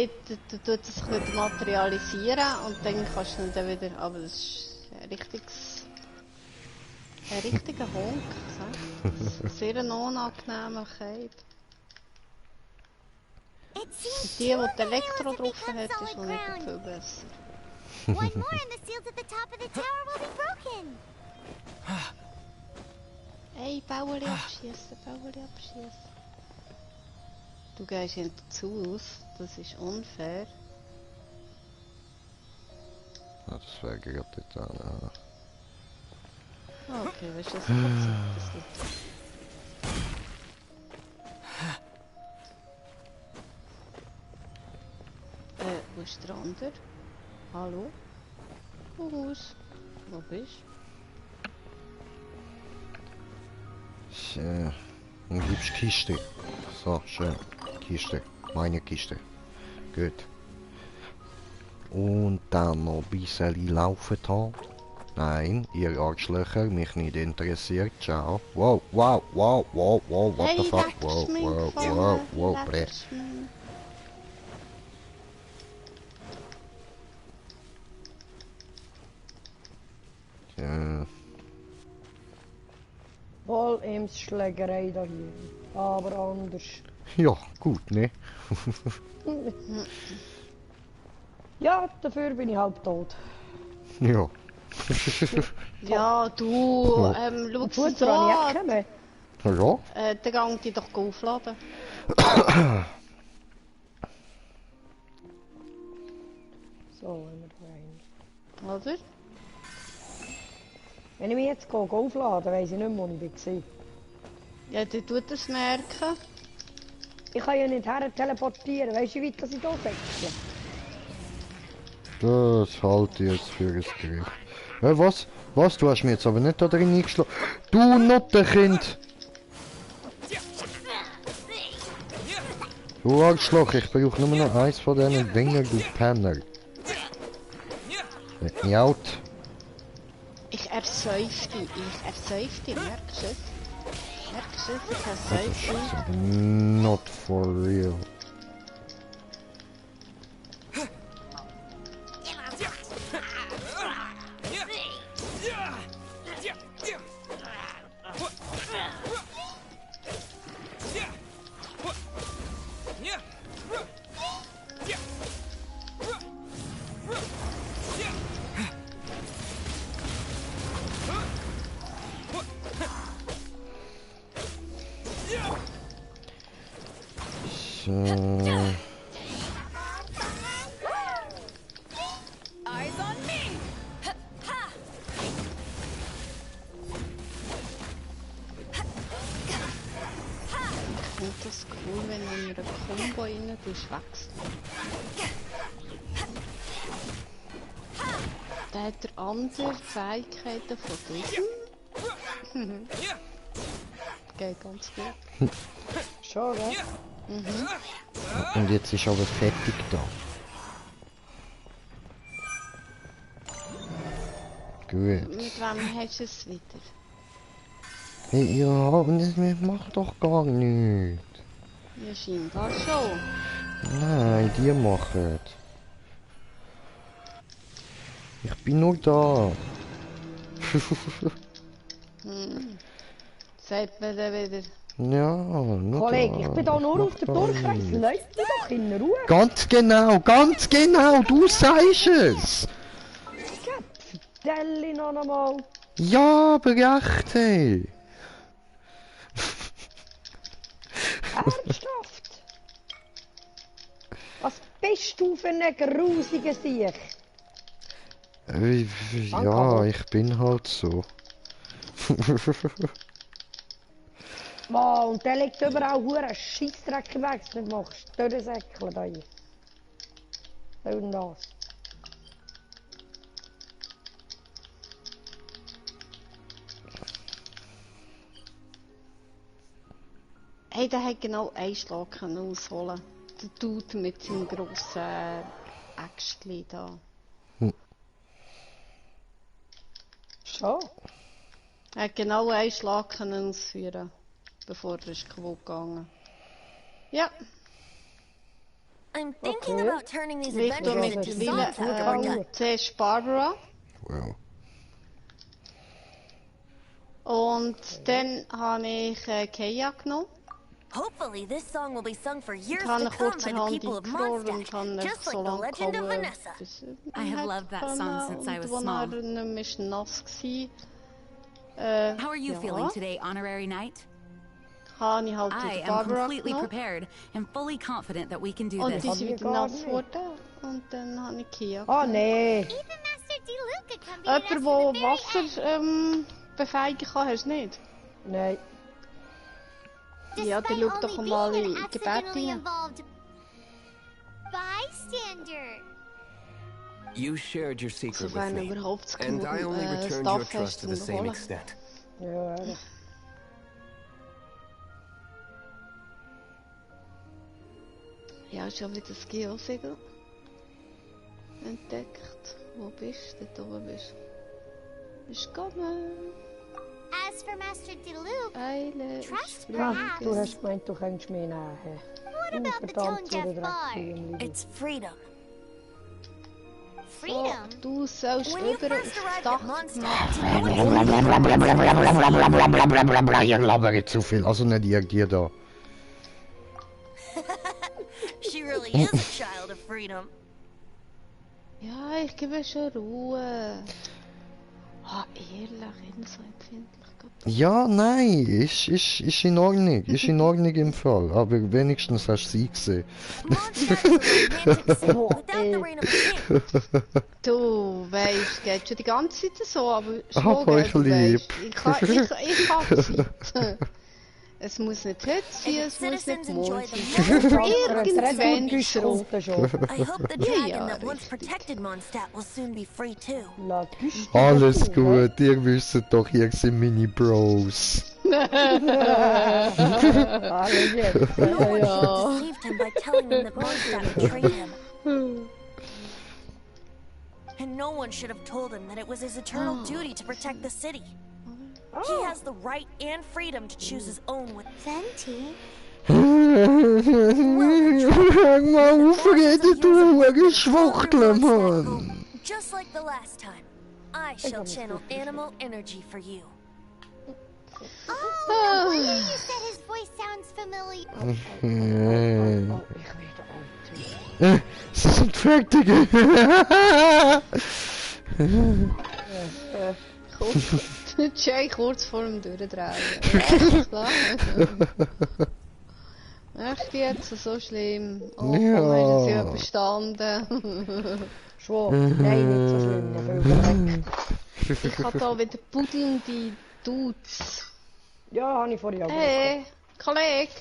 tut er sich wieder materialisieren und dann kannst du ihn dann wieder, aber das ist ein richtiger Honk, so. Sehr ein unangenehmer Cape. Die, die Elektro drauf hat, ist noch nicht viel besser. One more and the seals at the top of the tower will be broken. Hey, Bauerli abschießen, Bauerli abschießen. Du gehst hinter zu aus, das ist unfair. Ja, das wäre gerade dort an. Okay, weißt du, was ich gesagt habe? Wo ist der andere? Hallo? aus. Wo bist du? Dann gibst du Kiste. So, schön. Kiste. Meine Kiste. Gut. Und dann noch ein bisschen laufen da. Nein, ihr Arschlöcher, mich nicht interessiert. Ciao. Wow, wow, wow, wow, wow, what the fuck? Wow, wow, wow, wow, bleh. Ja. Voll im Schlägerei da hier. Aber anders. Ja, gut, ne? Ja, dafür bin ich halb tot. Ja. Ja, du, schau es so an. Ja? Dann gang die doch aufladen. So, wenn wir rein. Oder? Wenn ich mich jetzt aufladen, weiss ich nicht mehr, wo ich war. Ja, der tut es merken. Ich kann ja nicht her teleportieren. Weißt du, wie weit ich da setze? Das halte ich jetzt für ein Gericht. Was? Was? Du hast mich jetzt aber nicht da drin eingeschlagen. Du Nuttenkind! Du Arschloch, ich brauche nur noch eins von diesen Dingen, du Penner. Let me out. Ich ersäufe dich, merkst du es? Merkst du es? Ich ersäufe dich. Not for real. Der hat der andere Fähigkeiten von diesem. Geht ganz gut. Schon, gell? Mhm. Und jetzt ist aber fertig da. Gut. Mit wem hast du es wieder? Hey, ja, das macht doch gar nichts. Ja, scheinbar schon. Nein, die machen. Ich bin nur da. Sagt man dann wieder. Ja, nur Kollege, da. ich bin da nur auf der Durchreise. Lass mich doch in Ruhe. Ganz genau, du sagst es. Deli noch einmal. Ja, aber echt, hey. Ernsthaft? Was bist du für eine grusige Sieg? Ja, ich bin halt so. Wow, und der liegt überall hure Scheissdreck im Weg, wenn du machst. Dürrensäckle da hier. So und das. Hey, der hat genau einen Schlag können ausholen. Der Dude mit seinem grossen Äxtchen da. Schon? Er hat genau einen Schlag können ausführen, bevor er ist kaputt gegangen. Ja. I'm thinking about turning these Ich tue adventures into songs after we're done. zuerst Barbara. Wow. Und dann habe ich Keia genommen. Hopefully this song will be sung for years Ich habe to ihn come by the kurzerhand people of eingefroren und Mondstadt, habe just so like the lange legend of gehauen, Vanessa. bis I have loved that song since I was small. Und als er nicht mehr nass war, How are you feeling today, Honorary Knight? habe ich halt I wieder am Barbara completely genommen. prepared and fully confident that we can do Und this. die ist Hab ich wieder gar nass nicht. geworden. Und dann habe ich Keia Ah, genommen. nee. Even Master DeLuca can be Jemand, der Wasser befähigen kann, hast du nicht? Nein. Ja, dann schau doch mal in die Gebete rein. bystander. You shared your secret with Sofern me, überhaupt and I only returned your Stuff trust hast to the zum same Holen. extent. Ja, ehrlich. Ja, schon wieder das Geosiegel entdeckt. Wo bist du? Dort oben bist du. Ist gekommen. As for Master Diluc, Eile Trust ist Ah, perhaps. du hast gemeint, du könntest mich nehmen. What about the Tone Deaf Bard? It's freedom. So, Freedom? du sollst When you über first aufs arrived Dach at Mondstadt, Ihr labert zu viel, also nicht ihr da. she really is a child of freedom. Ja, ich gebe schon Ruhe. Ah, ehrlich, immer so empfindlich. Ja, nein, ist in Ordnung, ist in Ordnung im Fall, aber wenigstens hast du sie gesehen. Mondstadt is a romantic city without the reign of a king. Du weißt, geht schon die ganze Zeit so, aber Hab euch du lieb. weisst, ich habe Zeit. Es muss nicht heute sein, es muss nicht morgen sein. Irgendwann schon. I hope the dragon ja, that once richtig. protected Mondstadt will soon be free too. Alles gut, ihr wisst doch, ihr sind meine Bros. Alles jetzt. No one should have deceived him by telling him that Mondstadt betrayed him. And no one should have told him that it was his eternal duty to protect the city. He has the right and freedom to choose his own with Venti? Hör mal auf, redet du, Schwuchtel, Mann. Just like the last time, I shall channel animal energy for you. Oh, no wonder you said his voice sounds familiar. Sie sind fertig. Jay kurz vor dem Durchdrehen. Echt, klar. Echt jetzt so schlimm? Oh, Ja. komm, haben sie überstanden. Schon. Nein, nicht so schlimm. Noch viel weg. Ich habe da wieder pudelnde Dudes. Ja, habe ich vorhin auch Hey, Kollege.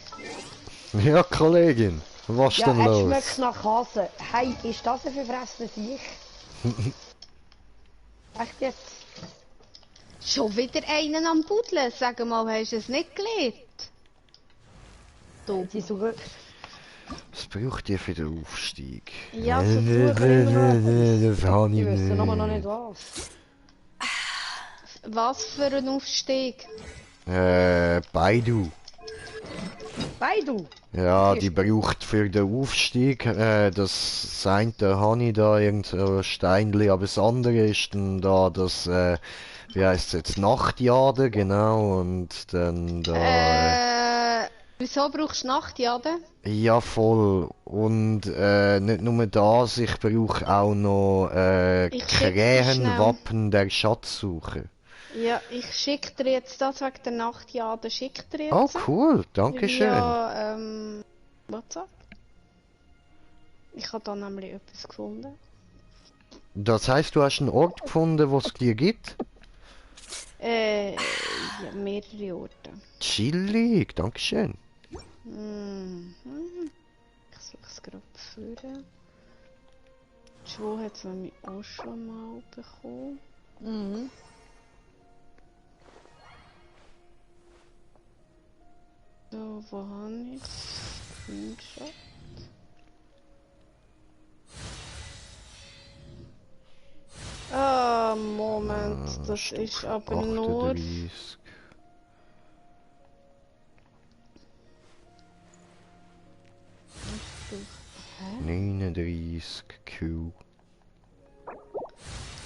Ja, Kollegin, was Ja, denn es los? schmeckt nach Hase. Hey, ist das ein verfressenes Viech? Echt jetzt? Schon wieder einen am Pudeln. Sag mal, hast du es nicht gelernt? Du. Sie so gut. Was braucht ihr für den Aufstieg? Ja, so früher immer noch Das habe Ich ich wüsste noch nicht. nicht was. Was für ein Aufstieg? Baidu. Baidu? Ja, die braucht für den Aufstieg, das eine habe ich da irgendein Steinli, aber das andere ist dann da das, wie heisst es jetzt, Nachtjade, genau, und dann da... Wieso brauchst du Nachtjade? Ja, voll. Und nicht nur das, ich brauche auch noch Ich schick dir Krähenwappen der Schatzsuche. Ja, ich schicke dir jetzt das wegen der Nachtjade. Schick dir jetzt. Oh, cool, danke schön. Ja, WhatsApp. Ich habe da nämlich etwas gefunden. Das heißt, du hast einen Ort gefunden, wo es dir gibt? Ja, mehrere Orte. Chillig, danke schön. Mhm. Ich suche es gerade vor. Schwo hat es nämlich auch schon mal bekommen. Mhm. So, wo habe ich es? Screenshot. Ah, Moment, das ist aber nur... 38. Hä? 39 Q.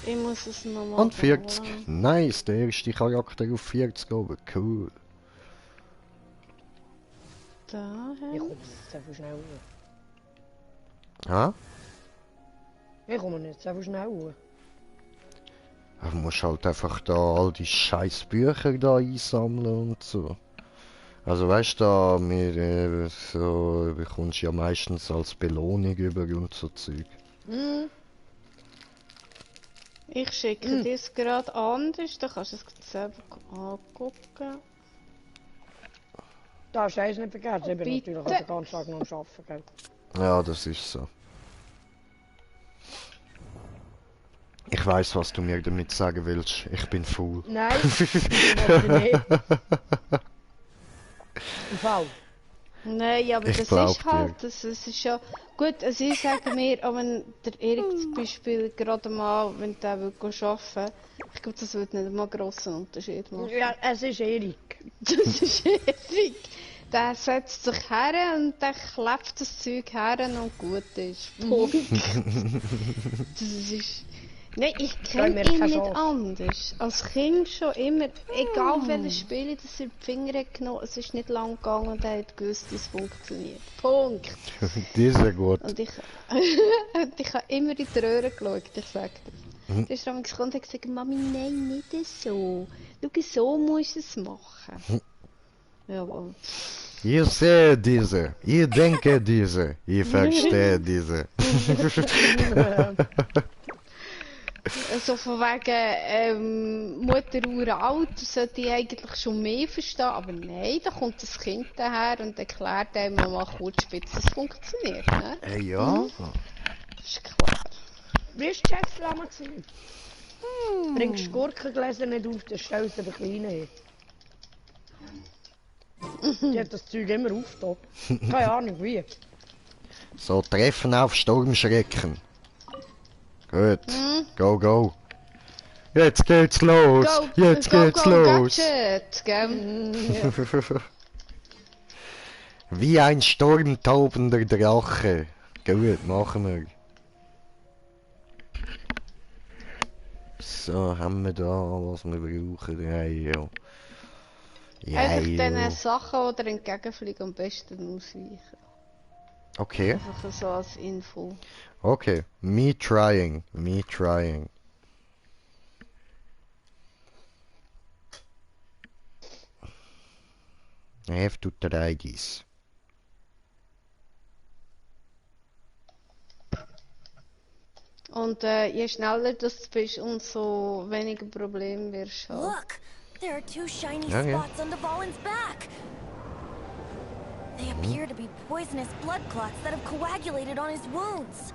Ich muss es nochmal Und 40. Nice, der erste Charakter auf 40 oben. Cool. Da Ich komme nicht so schnell hoch. Ha? Ich komme nicht so schnell hoch. Du musst halt einfach da all die scheiß Bücher da einsammeln und so. Also weißt du, da so bekommst du ja meistens als Belohnung über und so Zeug. Ich schicke das gerade anders, da kannst du es selber angucken. Da hast du eins nicht vergessen, ich bin Bitte. natürlich den ganzen Tag noch am Arbeiten, gell? Ja, das ist so. Ich weiß, was du mir damit sagen willst. Ich bin faul. Nein, das will ich nicht. Im Fall. Nein, aber Ich das glaub ist halt, dir. das ist ja... Gut, also ich sage mir, auch wenn der Erik zum Beispiel gerade mal, wenn der will arbeiten, ich glaube, das würde nicht mal einen grossen Unterschied machen. Ja, es ist Erik. Das ist Erik. Der setzt sich her und der klebt das Zeug her und gut ist. Punkt. Das ist... Nein, ich kenne ihn nicht anders. Als Kind schon immer, egal welches Spiel das er die Finger hat genommen, es ist nicht lang gegangen und er hat gewusst, dass es funktioniert. Punkt. Die ist ja gut. Und ich habe immer in die Röhre geschaut, ich sage das. Der ist damals gekommen und hat gesagt, Mami, nein, nicht so. Schau, so musst du es machen. Jawohl. Ich sehe diese, ich denke diese, ich verstehe diese. Also von wegen Mutter uralt, sollte ich eigentlich schon mehr verstehen, aber nein, da kommt das Kind daher und erklärt einem mal kurz spitz, dass es funktioniert, ne? Ja? Das ist klar. Wie ist die Chefslama gewesen? Bringst du Gurkengläser nicht auf, dann stellst du den Kleinen hin. Die hat das Zeug immer aufgetan. Keine Ahnung wie. So, Treffen auf Sturmschrecken. Gut, go, go. Jetzt geht's los, jetzt geht's los. Gadget, gell? Wie ein sturmtaubender Drache. Gut, machen wir. So, haben wir da, was wir brauchen. Ja, ja. Ja, Einfach ja. den Sachen, die dir entgegenfliegen, am besten ausweichen. Okay, Einfach so als Info. okay. Me trying, me trying. I have to try this. Und je schneller du bist, umso weniger Probleme wirst du haben. Look! There are two shiny Okay. spots on Dvalin's back! They appear to be poisonous blood clots that have coagulated on his wounds.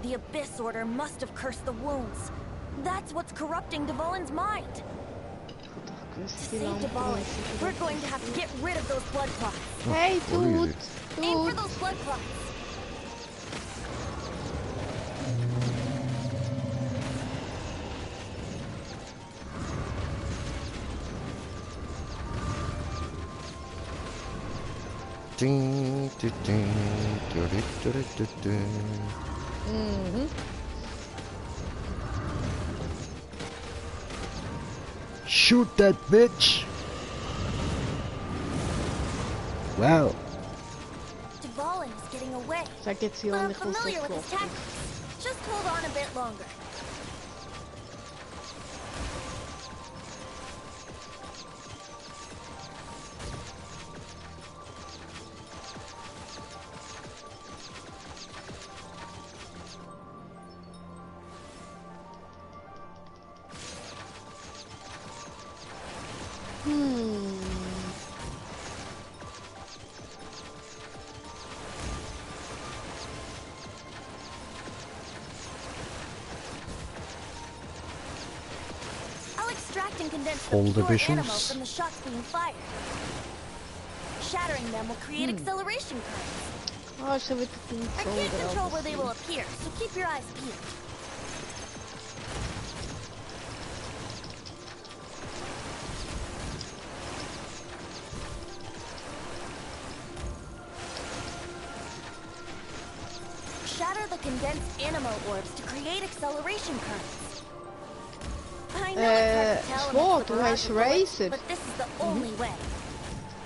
The Abyss Order must have cursed the wounds. That's what's corrupting Dvalin's mind. To save Dvalin, we're going to have to get rid of those blood clots. Hey, Dude! Aim for Dude! those blood clots. Ding, ding, ding, ding, ding, ding, ding. Shoot that bitch! Wow. Dvalin is getting away. Sag jetzt hier I'm nicht, was familiar das with his läuft. tactics. Just hold on a bit longer. I'll extract and condense the All pure divisions. animal from the shots being fired. Shattering them will create acceleration currents. Ah, schon wieder die I can't control where they will appear, so keep your eyes peeled. Shatter the condensed animal orbs to create acceleration currents. I know it's hard to tell Schwor, amidst the du barrage hast of bullets, Razor. but this is the only way.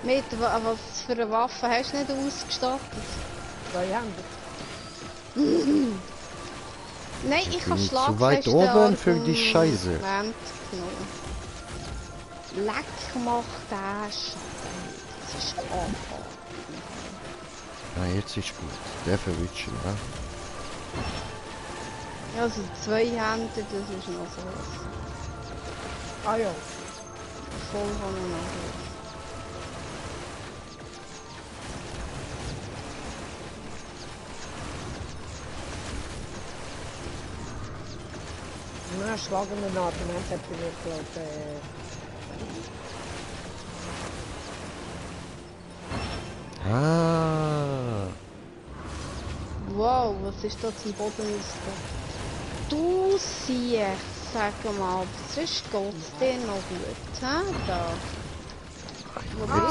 Mit was für eine Waffe hast du nicht ausgestattet? 2 Hände. Nein, ich habe bin zu Schlagfeste weit oben an für die dem Scheiße. Moment genommen. Leck macht der Schaden. Das ist einfach. Ah, jetzt ist gut. Der verwitscht, ja. Ja, also 2 Hände, das ist noch so was. Ah ja. Voll kann ich noch. Ja, schlagende Argument hat bei mir, glaube Ah. Wow, was ist da zum Boden? Du siehst, sag mal, sonst geht's dir noch gut, hä? Da.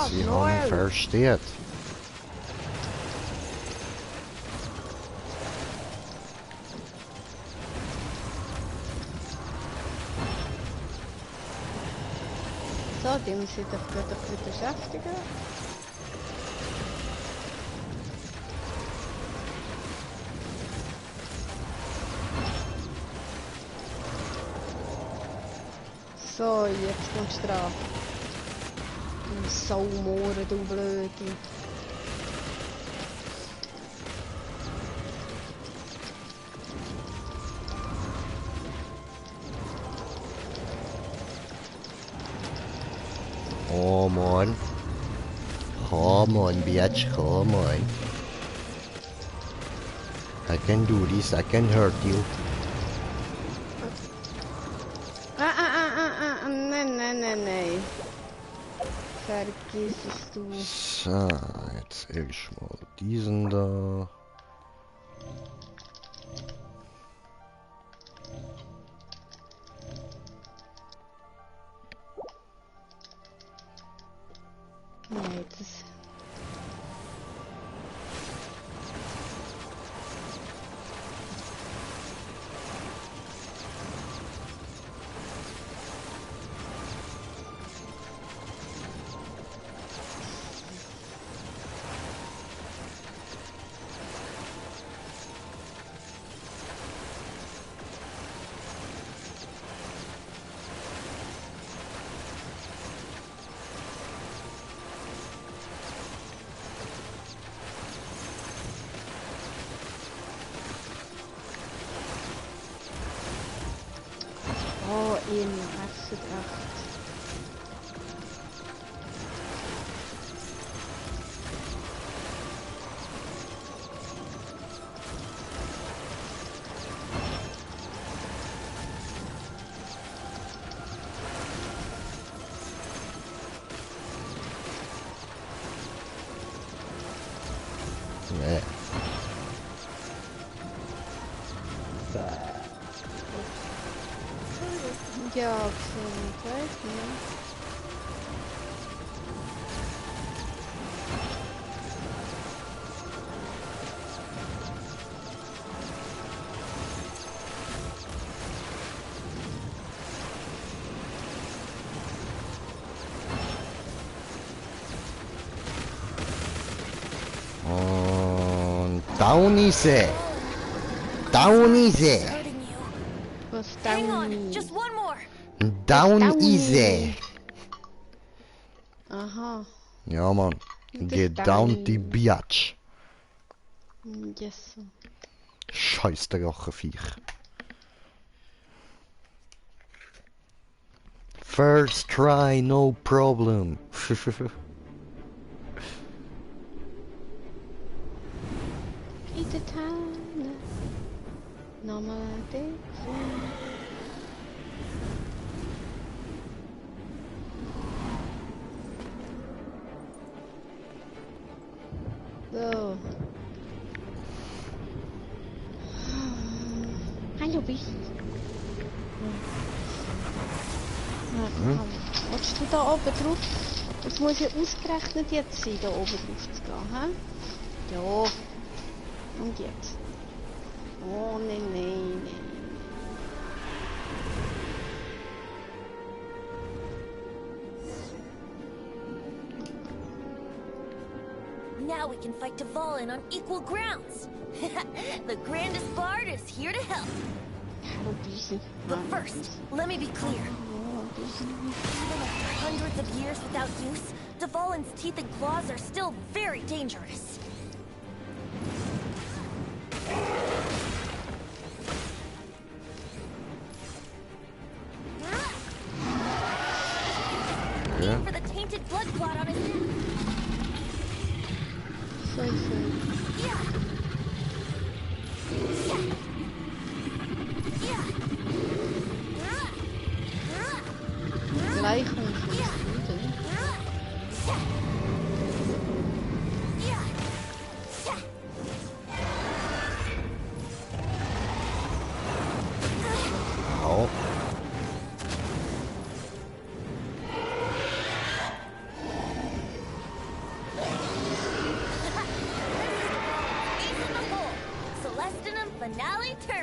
Sie haben versteht. So, die muss ich doch gerade ein bisschen beschäftigen. So, jetzt kommst du dran. Du Saumohren, du Blöde. Come on. Come on, bitch, come on. I can do this, I can hurt you. Nein. Vergiss es du. So, jetzt erstmal diesen da. Nee, das... Oh, in, hast du gedacht. Nee. Ja, gesundheit, ne? Und down is it. Down is it. Was Hang on, down? just one more. Down down is it. Aha. Ja, Mann. Das Get down. down die Biatch. Yes. Scheiß der Rachenviech. First try, no problem. In der Tanne. Nochmal ein Dixon. So. Hallo, Bichi. Ach, komm. Willst du da oben drauf? Das muss ja ausgerechnet jetzt sein, da oben drauf zu gehen, hä? Ja. Und jetzt? Oh, nein. Now we can fight Dvalin on equal grounds. The grandest bard is here to help. Hallo, Bichi. But first, let me be clear. Even after hundreds of years without use, Dvalin's teeth and claws are still very dangerous. Ja. For the tainted blood clot on his neck.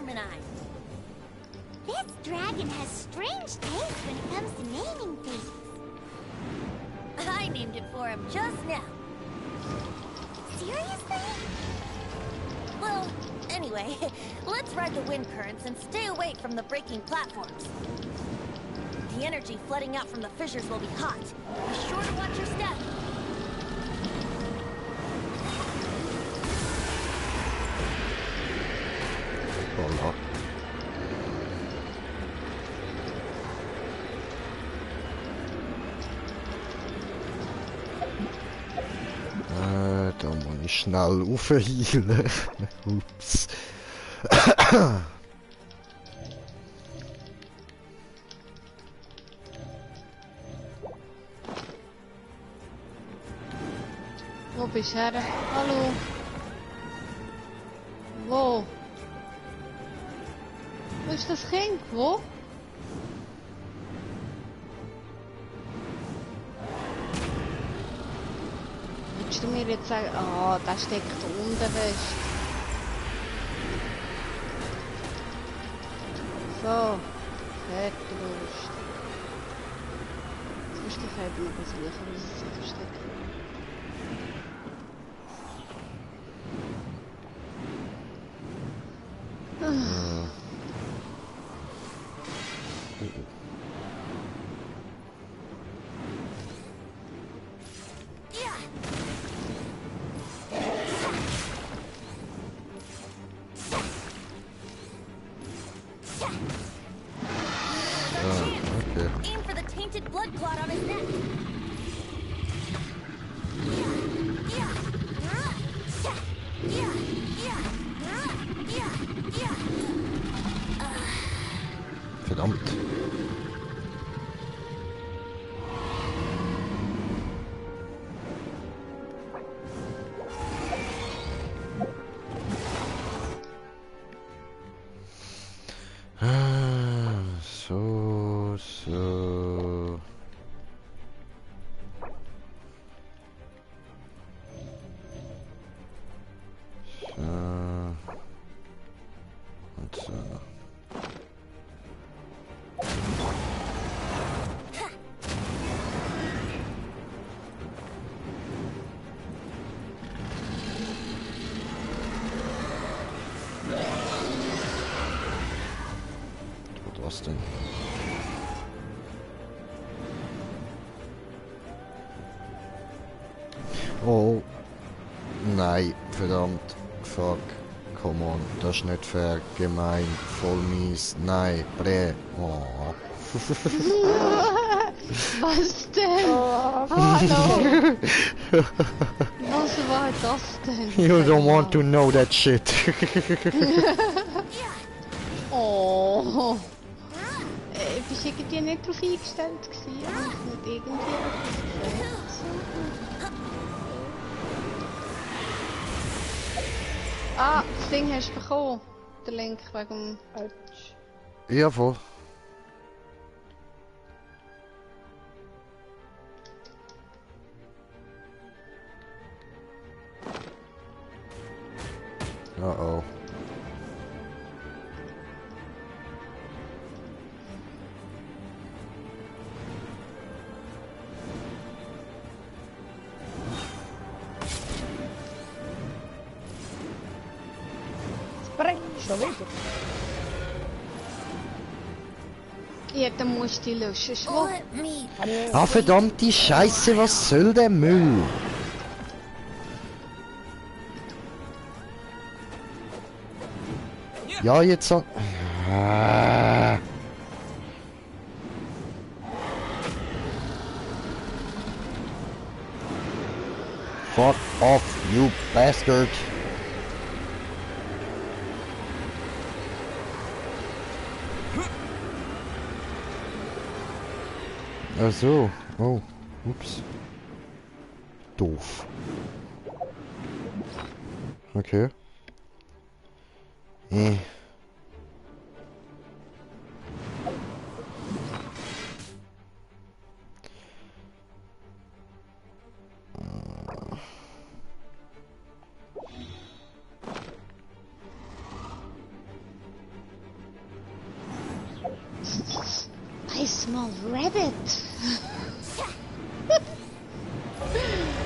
Carmenine. This dragon has strange taste when it comes to naming things. I named it for him just now. Seriously? Well, anyway, let's ride the wind currents and stay away from the breaking platforms. The energy flooding out from the fissures will be hot. Be sure to watch your step. Voilà. Da muss ich schnell aufheilen. Ups. Wo bist du her? Hallo? Wo? Wo ist das Kind? Wo? Willst du mir jetzt sagen, ah, der steckt unten fest. So, fertig Wurst. Jetzt musst du dich eben noch suchen, wie sie sich verstecken. Aim for the tainted blood clot on his neck. Verdammt. So. Und so. Was denn? Oh. Nein, verdammt. Fuck. Come on. Das ist nicht fair. Gemein. Voll mies. Nein. Brä. Oh. Was denn? Hallo? Was war das denn? You don't want to know that shit. Oh. Bist du irgendwie nicht darauf eingestellt gewesen? Habe ich nicht irgendwie etwas gesagt? Ah, das Ding hast du bekommen. Der Link wegen dem... Ja, voll. Uh-oh. Schon wieder? Ja, dann musst du die löschen. Schwupp. Let me. Ah, verdammte Scheiße, was soll der Müll? Ja, jetzt so. Ah. Fuck off, you bastard. Ach so. Oh. Ups. Doof. Okay. Small Rabbit.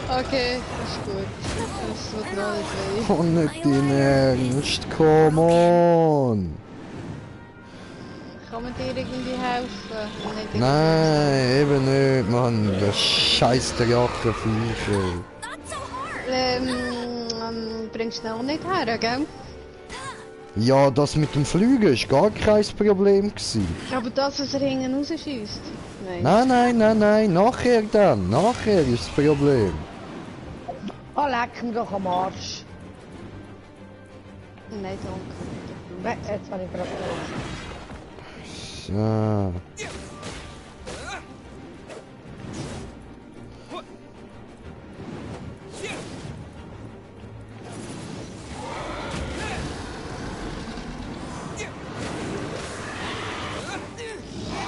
Okay, das ist gut. Das wird noch nicht weh. Oh, nicht dein Ernst, come on! Kann man dir irgendwie helfen? Nicht Nein, eben nicht, Mann. Das scheiß Drachenviecher. Bringst du noch nicht her, gell? Ja, das mit dem Fliegen ist gar kein Problem gewesen. Aber das, was er hinten rausschießt? Nein. Nein, nachher dann. Nachher ist das Problem. Oh, leck mir doch am Arsch. Nein, danke. Nein, jetzt habe ich gerade So.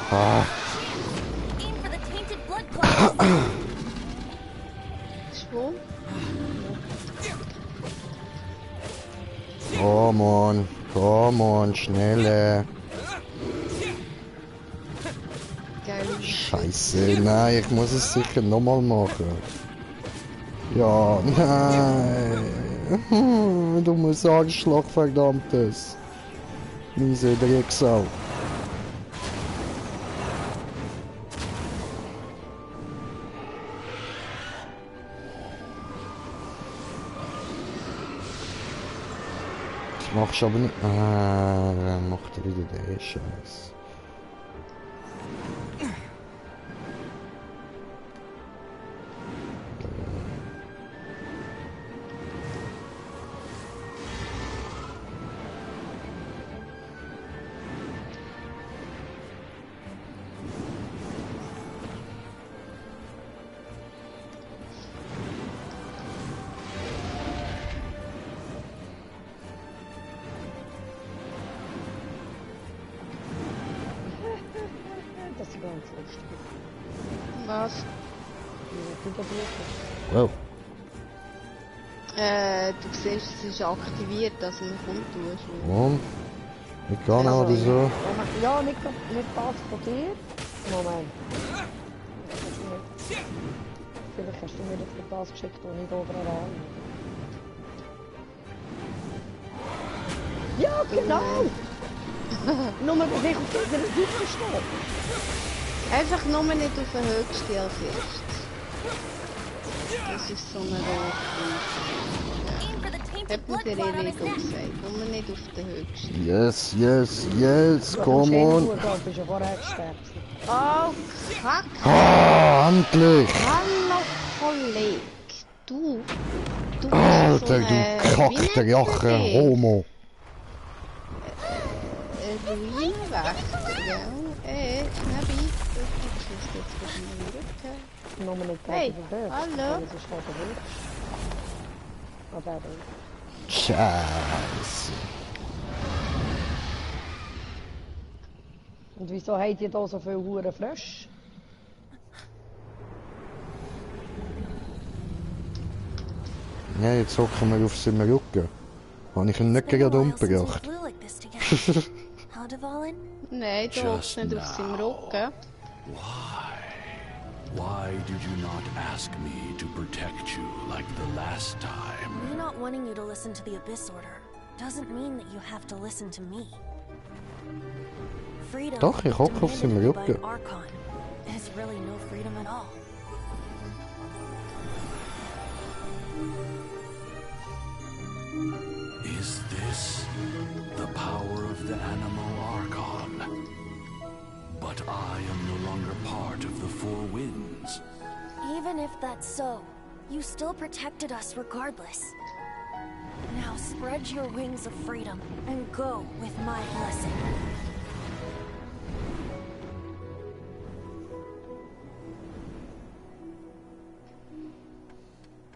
Ah. Aim for the tainted blood clots. Schwung. Come on, schnelle. Geil. Scheiße, nein, ich muss es sicher nochmal machen. Ja, nein. Du musst Arschloch, verdammtes. Miese Drecksau. Das machst du aber nicht. Ah, dann macht er wieder den Scheiß. das ist ganz lustig. Was? Wow. Du siehst, es ist aktiviert, dass man kommt tust. Und? Ich kann oder so. Ja, nicht das von dir. Moment. Vielleicht hast du mir nicht das geschickt, was ich oben an. Ja, genau! Nur mal, dass ich auf dieser Seite stehe. Einfach nur nicht auf den höchsten als erstes. Das ist so eine rote. Aim for the Hat tainted mir blood der clot on his Erego neck. gesagt. Nur nicht auf den höchsten. Yes, come on. Du bist ja vorher gestärkt. Oh, Kack! Ah, endlich! Hallo, Kollege. Du bist Alter, so du kackter Jache, Homo. Ruinenwächter, gell? Schnäbi. Du bist jetzt von meinem Rücken. Nur nicht Hey, gegen den hallo. Das ist halt der Weg. Ah, der Weg. Scheiße. Und wieso habt ihr da so viele Huren Frösche? Ja, jetzt hocken wir auf seinem Rücken. Habe ich ihn nicht gerade umgebracht. How, Dvalin? Nein, du hockst nicht auf seinem Rücken. Why did you not ask me to protect you like the last time? Me not wanting you to listen to the Abyss Order doesn't mean that you have to listen to me. Freedom Doch, ich hocke auf seinem demanded by Rücken. Archon is really no freedom at all. Is this the power of the Animo Archon? But I am no longer part of the Four Winds. Even if that's so, you still protected us regardless. Now spread your wings of freedom and go with my blessing.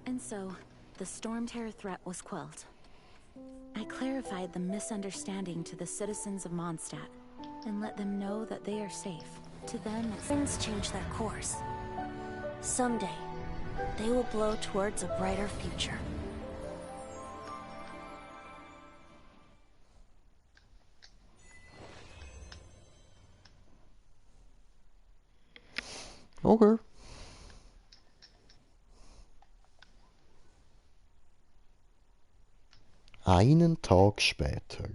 And so, the Storm Terror threat was quelled. I clarified the misunderstanding to the citizens of Mondstadt and let them know that they are safe. To them, it's... Things change their course. Someday, they will blow towards a brighter future. Okay. Einen Tag später.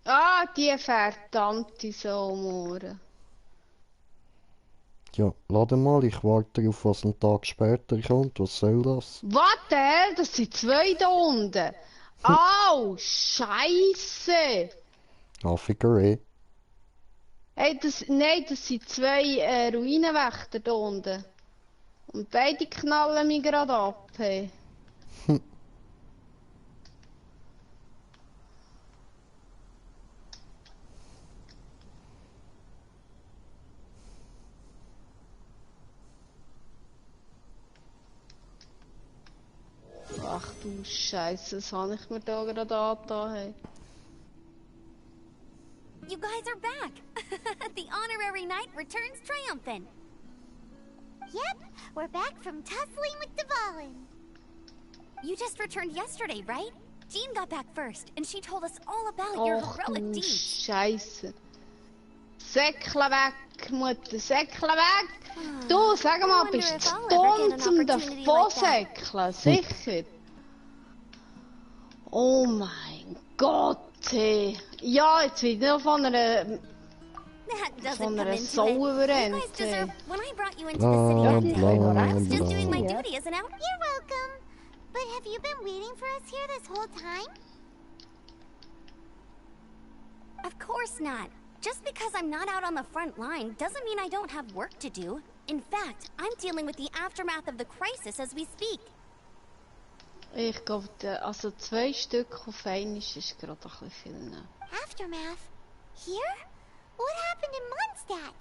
Ah, die verdammte Salmoren. Ja, lade mal, ich warte darauf, was ein Tag später kommt. Was soll das? Was? Das sind 2 da unten. Au, Scheiße. Figure. Hey, nein, das sind 2 Ruinenwächter da unten. Und beide knallen mich gerade ab. Hey. Ach du Scheiße, was habe ich mir da gerade angetan? Hey. You guys are back! The honorary knight returns triumphant! Yep, we're back from tussling with Dvalin. You just returned yesterday, right? Jean got back first, and she told us all about your heroic deeds. Scheiße. Säckle weg, Mutter, Säckle weg! Du, sag mal, bist du zu dumm zum davonsäckeln? Sicher? Oh mein Gott, hey. Ja, jetzt wird noch von einer Sau überrennt. When I brought you into the city that day, I was just doing my duty as an out. You're welcome. But have you been waiting for us here this whole time? Of course not. Just because I'm not out on the front line doesn't mean I don't have work to do. In fact, I'm dealing with the aftermath of the crisis as we speak. Ich glaube, also 2 Stück auf einmal ist gerade ein bisschen viel. Aftermath? Here? What happened in Mondstadt?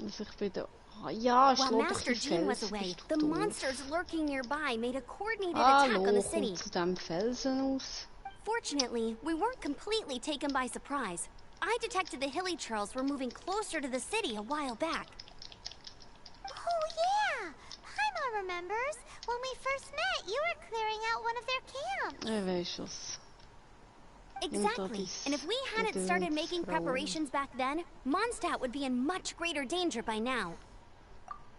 Also ich bin da... Ja, While Master Jean was away, the monsters lurking nearby made a coordinated attack on the city. Zu dem Felsen aus. Fortunately, we weren't completely taken by surprise. I detected the Hilly Churls were moving closer to the city a while back. Oh yeah! Paimon remembers. When we first met, you were clearing out one of their camps. Weiß was. Exactly. And if we hadn't started making preparations back then, Mondstadt would be in much greater danger by now.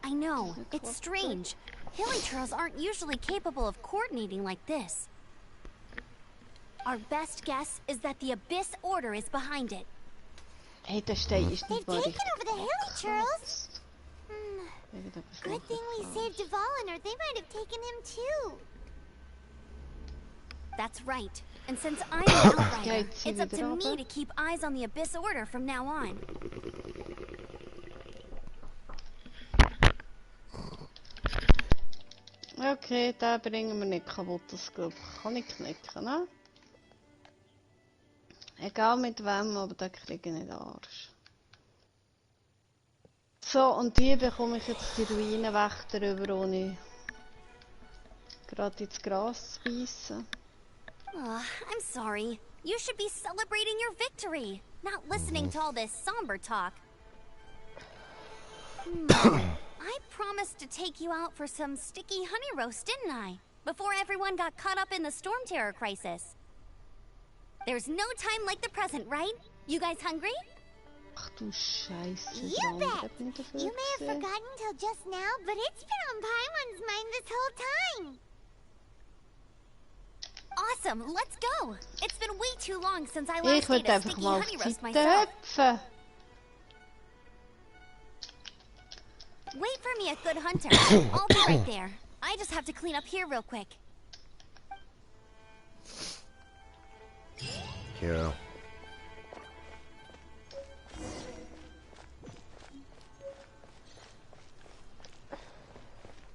I know, it's strange. Hilly Churls aren't usually capable of coordinating like this. Our best guess is that the Abyss Order is behind it. Hey, der Stein ist They've nicht taken over the Hilly Churls. Good thing we saved Dvalin, or they might have taken him too. That's right. And since I'm an outrider, it's up to me to keep eyes on the Abyss Order from now on. Okay, den bringen wir nicht kaputt, das glaube ich. Kann ich knicken, ne? Egal mit wem, aber den kriege ich nicht Arsch. So, und die bekomme ich jetzt die Ruinenwächter über, ohne gerade ins Gras zu beißen. I'm sorry. You should be celebrating your victory, not listening to all this somber talk. I promised to take you out for some sticky honey roast, didn't I? Before everyone got caught up in the Storm Terror crisis. There's no time like the present, right? You guys hungry? Ach du Scheiße. You bet! You may have forgotten till just now, but it's been on Paimon's mind this whole time. Awesome, let's go! It's been way too long since I last ate a sticky honey roast myself. Wait for me, a good hunter. I'll be right there. I just have to clean up here real quick. Ja.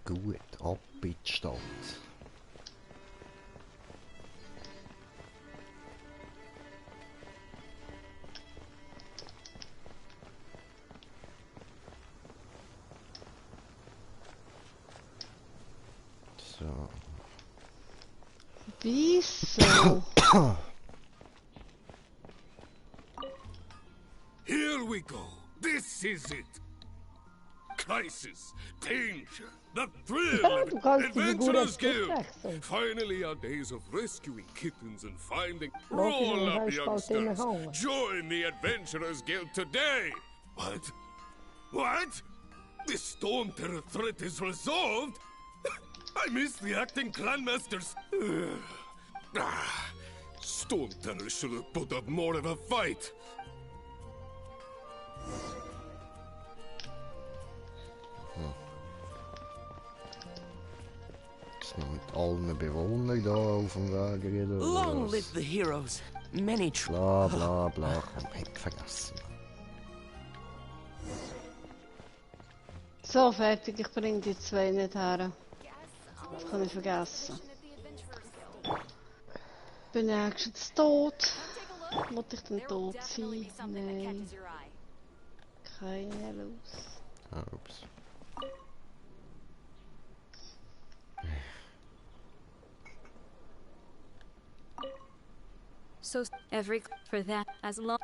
Gut, ab in die Stadt. So. Wieso? Here we go. This is it. Crisis, danger, the thrill of Adventurers Guild. Finally, our days of rescuing kittens and finding. Roll up youngsters. Join the Adventurers Guild today. What? What? The Stone Terror threat is resolved? I missed the acting clanmasters. Stone Terror should have put up more of a fight. Mit allen Bewohnern da auf dem Weg reden. Long live the heroes. Many bla bla bla. Komm, vergessen. So, fertig. Ich bringe die zwei nicht her. Das kann ich vergessen. Bin ich eigentlich tot? Wollte ich denn tot sein? Nein. Keine Lust. Ah, ups. So every for that as long.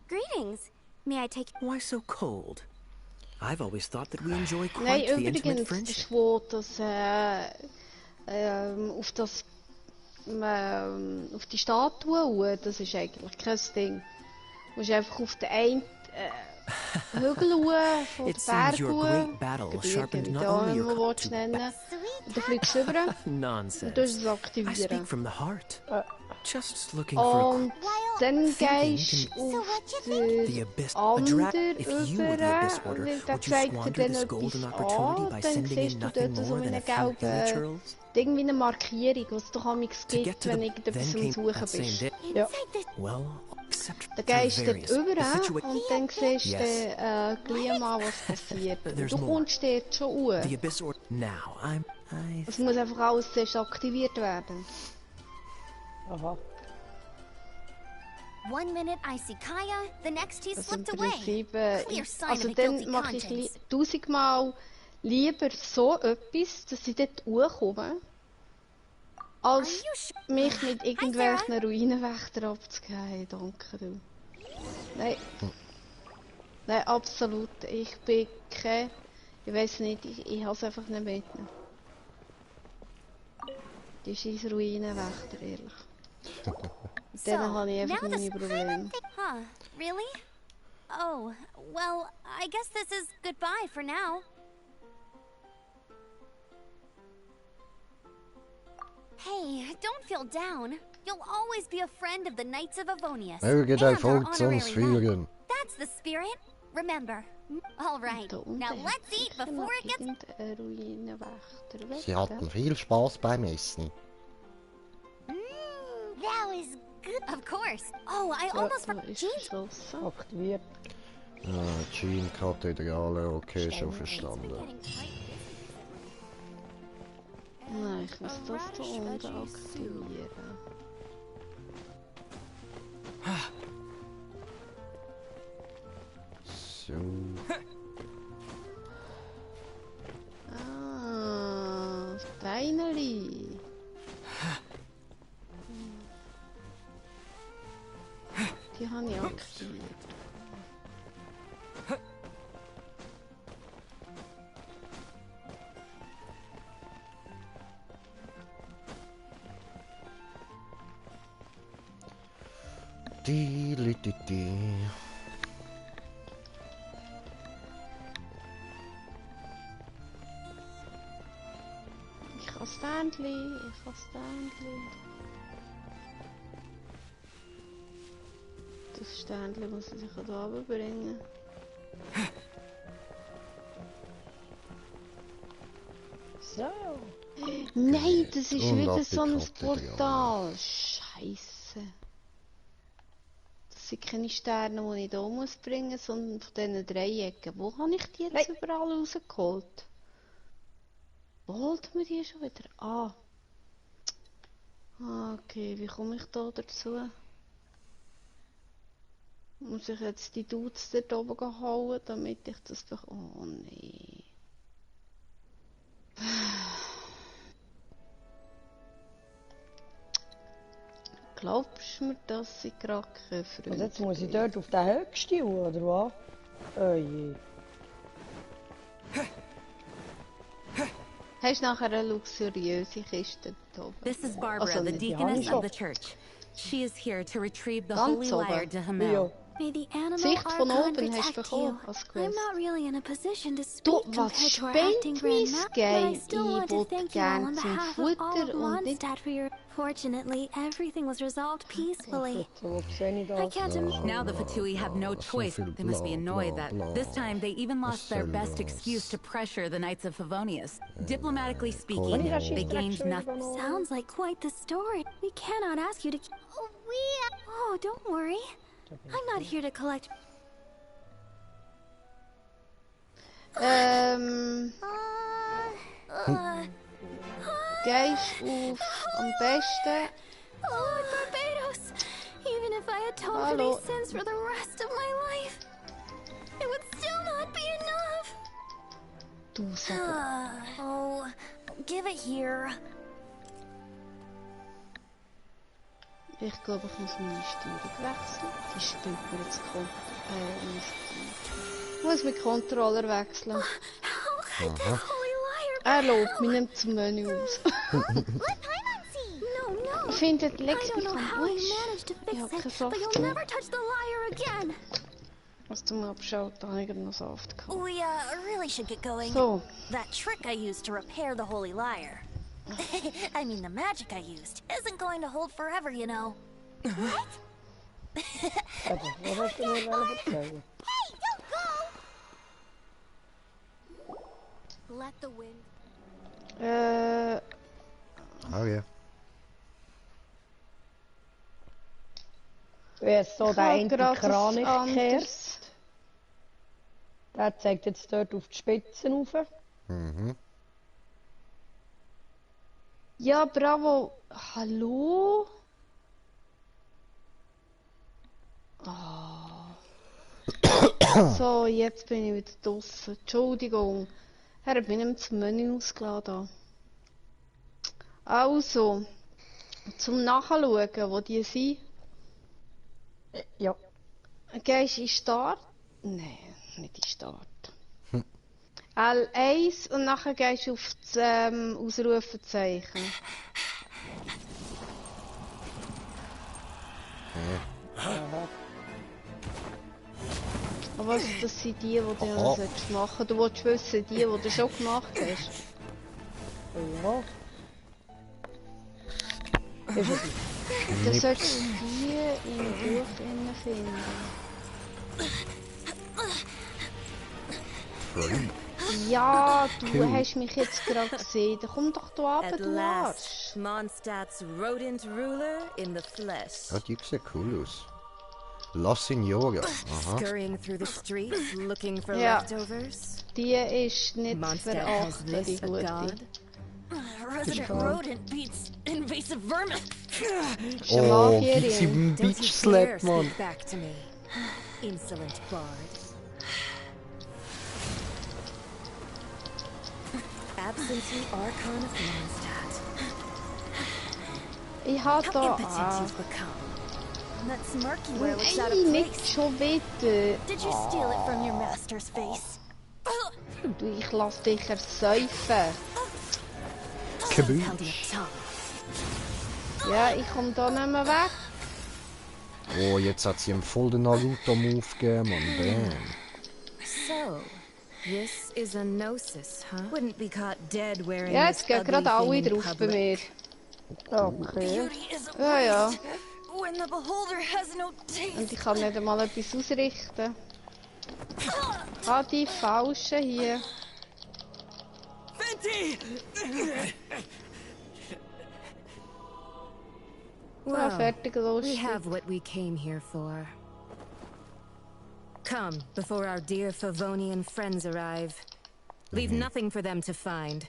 Greetings. May I take... Why so cold? I've always thought that we enjoy quite Nein, the intimate übrigens, friendship. ich wollte das, auf die Statue, das ist eigentlich kein Ding. Du musst einfach auf den einen Hügel von den Bergen, Gebirge, wie du auch immer willst nennen. Und dann fliegst du rüber und du es aktivieren. Und dann gehst du auf den anderen über, weil der zeigt dir dann etwas an, dann siehst du dort so eine gelbe, irgendwie eine Markierung, was es doch amigs gibt, wenn du irgendetwas am Suchen bist. Ja. Dann gehst du dort rüber und dann siehst du gleich mal, was passiert. Du kommst dort schon hoch. Es muss einfach alles zuerst aktiviert werden. Aha. 1 minute I see Kaya, the next he's Also im slipped away. Prinzip, Clear sign also of dann guilty mache ich contents. 1000-mal lieber so etwas, dass ich dort hochkomme, als mich mit irgendwelchen Ruinenwächtern abzugeben. Danke du. Nein. Nein, absolut. Ich bin kein... Ich weiß nicht, ich habe es einfach nicht mitgenommen. Die scheiß Ruinenwächter, ehrlich. Mit denen habe ich einfach meine Probleme. Huh, really? Oh, well, I guess this is goodbye for now. Hey, don't feel down. You'll always be a friend of the Knights of Avonius. Möge dein Volk zu uns honorary men. führen. That's the spirit. Remember. All right. Now let's eat before it gets... Sie hatten viel Spaß beim Essen. That was good. Of course. Oh, I almost forgot. Aktiviert. Jean-Kathedrale, okay, schon verstanden. Nein, ich muss das da unten aktivieren. So. Ah, finally. Die habe ich aktiviert. Die. Ich kann Standli. Das Ständchen muss ich sicher da runterbringen. So. Nein, das ist wieder so ein Portal. Scheiße. Das sind keine Sterne, die ich hier muss bringen, sondern von diesen Dreiecken. Wo habe ich die jetzt überall rausgeholt? Wo holt man die schon wieder? Ah. Okay, wie komme ich da dazu? Muss ich jetzt die Dudes dort oben hauen, damit ich das bekomme? Oh nee. Glaubst du mir, dass ich gerade keine Freude Und jetzt muss ich dort auf den höchsten, oder was? Oh je. Hast du nachher eine luxuriöse Kiste da oben? This is Barbara, Also the nicht. deaconess of the church. She is here to retrieve the holy lyre to Hamel. May the animal Sicht von Archon oben hast du protect you. bekommen als I'm Quest. not really in a position to Du, speak was compared to our acting spendet mein grandma, but I Game? still want Ich to wollte thank you all gerne on zum behalf of all of Futter und nicht... Mondstadt for your... Fortunately, everything was resolved peacefully. So sehe ich I das. can't imagine... Now the Fatui have no choice. They must be annoyed that this time they even lost their best excuse to pressure the Knights of Favonius. Diplomatically speaking, they gained nothing. Sounds like quite the story. We cannot ask you to... Oh, Oh, don't worry. I'm not here to collect... Gehst auf am besten... Lord Barbados! Even if I atone for these sins for the rest of my life, it would still not be enough! Du sag... Oh, give it here. Ich glaube, ich muss meine Steuerung wechseln. Die spielt mir jetzt ich muss meinen Controller wechseln. Er lädt mich nicht zum Menü aus. Ich finde, das Lexikon ist... Ich habe keine Saft mehr. Was du mir abschaut, da habe ich noch Saft gehabt. We really should get going. So. That trick I used to repair the holy lyre. I mean, the magic I used isn't going to hold forever, you know. What? Was hast du mir erzählen? Hey, don't go! Let the wind... Oh ja. Wie so der eine Kran ist gekehrt. Der zeigt jetzt dort auf die Spitzen rauf. Mhm. Ja, bravo. Hallo? Oh. So, jetzt bin ich wieder draussen. Entschuldigung. Er hat mich nicht mehr zum Menü ausgeladen. Also, zum Nachschauen, wo die sind. Ja. Gehst du in Start? Nein, nicht in Start. L1 und nachher gehst du auf das Ausrufezeichen. Aber das sind die du noch machen. Du willst wissen, die du schon gemacht hast. Ja. Du solltest die im Buch finden. Ja, du hast mich jetzt gerade gesehen. Dann komm doch da runter, du Arsch. Mondstadt's rodent ruler in the flesh. Ja, die sieht cool aus. La Signora. Aha. Scurrying through the streets looking for leftovers. Die ist nicht verachten, die gute. Resident rodent beats invasive vermin. Oh, gibt sie einen Bitch Slap, man. Back to me, insolent bard. Absentee Archon of Mondstadt. Ich hab da... That smirky wear looks out of Nein, place. nicht schon wieder. Did you steal it from your master's face? Du, ich lass dich ersäufen. Kabüsch. Ja, ich komm da nicht mehr weg. Oh, jetzt hat sie ihm voll den Naruto-Move gegeben, man. Damn. So, this is a gnosis, huh? Wouldn't be caught dead wearing Ja, this jetzt gehen ugly gerade alle thing in drauf bei mir. Okay. Ja, ja. When the beholder has no taste. Und ich kann nicht einmal etwas ausrichten. Ah, die Falschen hier. Fenty! Well, fertig, we have what we came here for. Come, before our dear Favonian friends arrive. Leave nothing for them to find.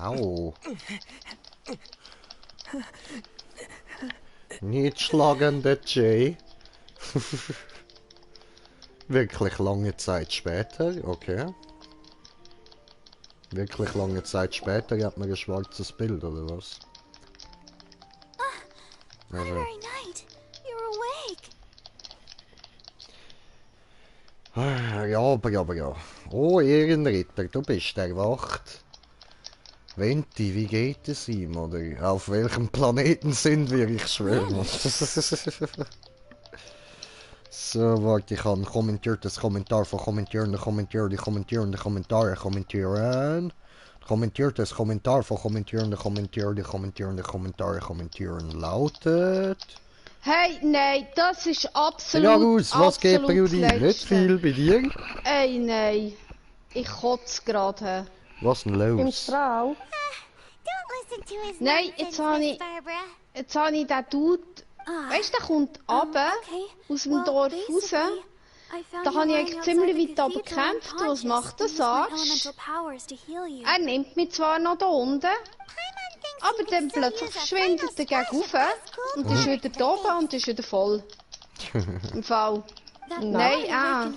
Au. Nicht schlagen, der Jay. Wirklich lange Zeit später, okay. Wirklich lange Zeit später hat man ein schwarzes Bild, oder was? What a very night. You're awake. Ja, aber ja. Oh, Ehrenritter, du bist erwacht. Venti, wie geht es ihm? Oder auf welchem Planeten sind wir? Ich schwöre. So, warte, ich kann kommentiertes Kommentar von kommentierende Kommentare kommentieren. Kommentiertes Kommentar von kommentierende Kommentare kommentieren lautet... Hey, nein, das ist absolut, Ja, Gus, was geht bei dir? Nicht viel bei dir? Ey, nein. Ich kotze gerade. Was denn los? Im Strahl? Nein, jetzt habe ich den Dude... Weißt du, der kommt runter aus dem Dorf raus. Da habe ich eigentlich ziemlich weit runter gekämpft. Was macht der Arsch? Er nimmt mich zwar noch da unten, aber dann plötzlich verschwindet er gegen rauf und ist wieder da oben und ist wieder voll. Im Fall. Nein, Dann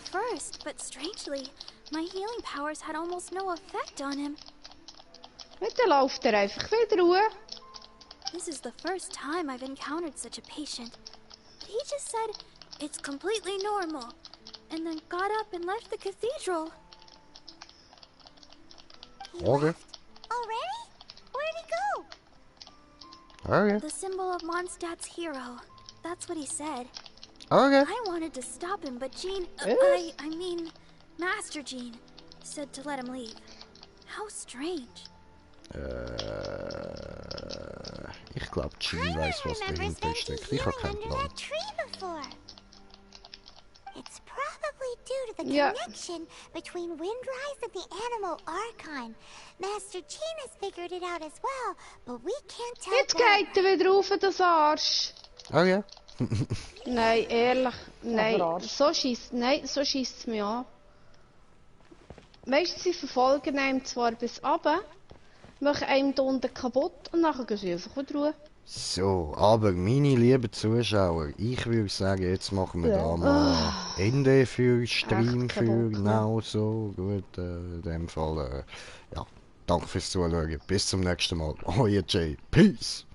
läuft er einfach wieder Ruhe. This is the first time I've encountered such a patient. He just said it's completely normal, and then got up and left the cathedral. Okay. Already? Where'd he go? Okay. The symbol of Mondstadt's hero. That's what he said. Okay. I wanted to stop him, but Jean, I mean, Master Jean, said to let him leave. How strange. Ich glaube, Jean weiß, was dahinter steckt. Ich habe keinen Plan. It's probably due to the connection between Windrise and the Animal Archon. Master Jean has figured it out as well, but we can't tell. Jetzt geht er wieder rauf, das Arsch. Oh ja? Nein, ehrlich. Nein, so schießt es mich an. Weißt du, sie verfolgen einem zwar bis runter, machen einem da unten kaputt und nachher gehen sie einfach wieder Ruhe. So, aber meine lieben Zuschauer, ich würde sagen, jetzt machen wir da mal Ende für Stream für genau so. Gut, in dem Fall, ja, danke fürs Zuschauen. Bis zum nächsten Mal. Euer Jay. Peace!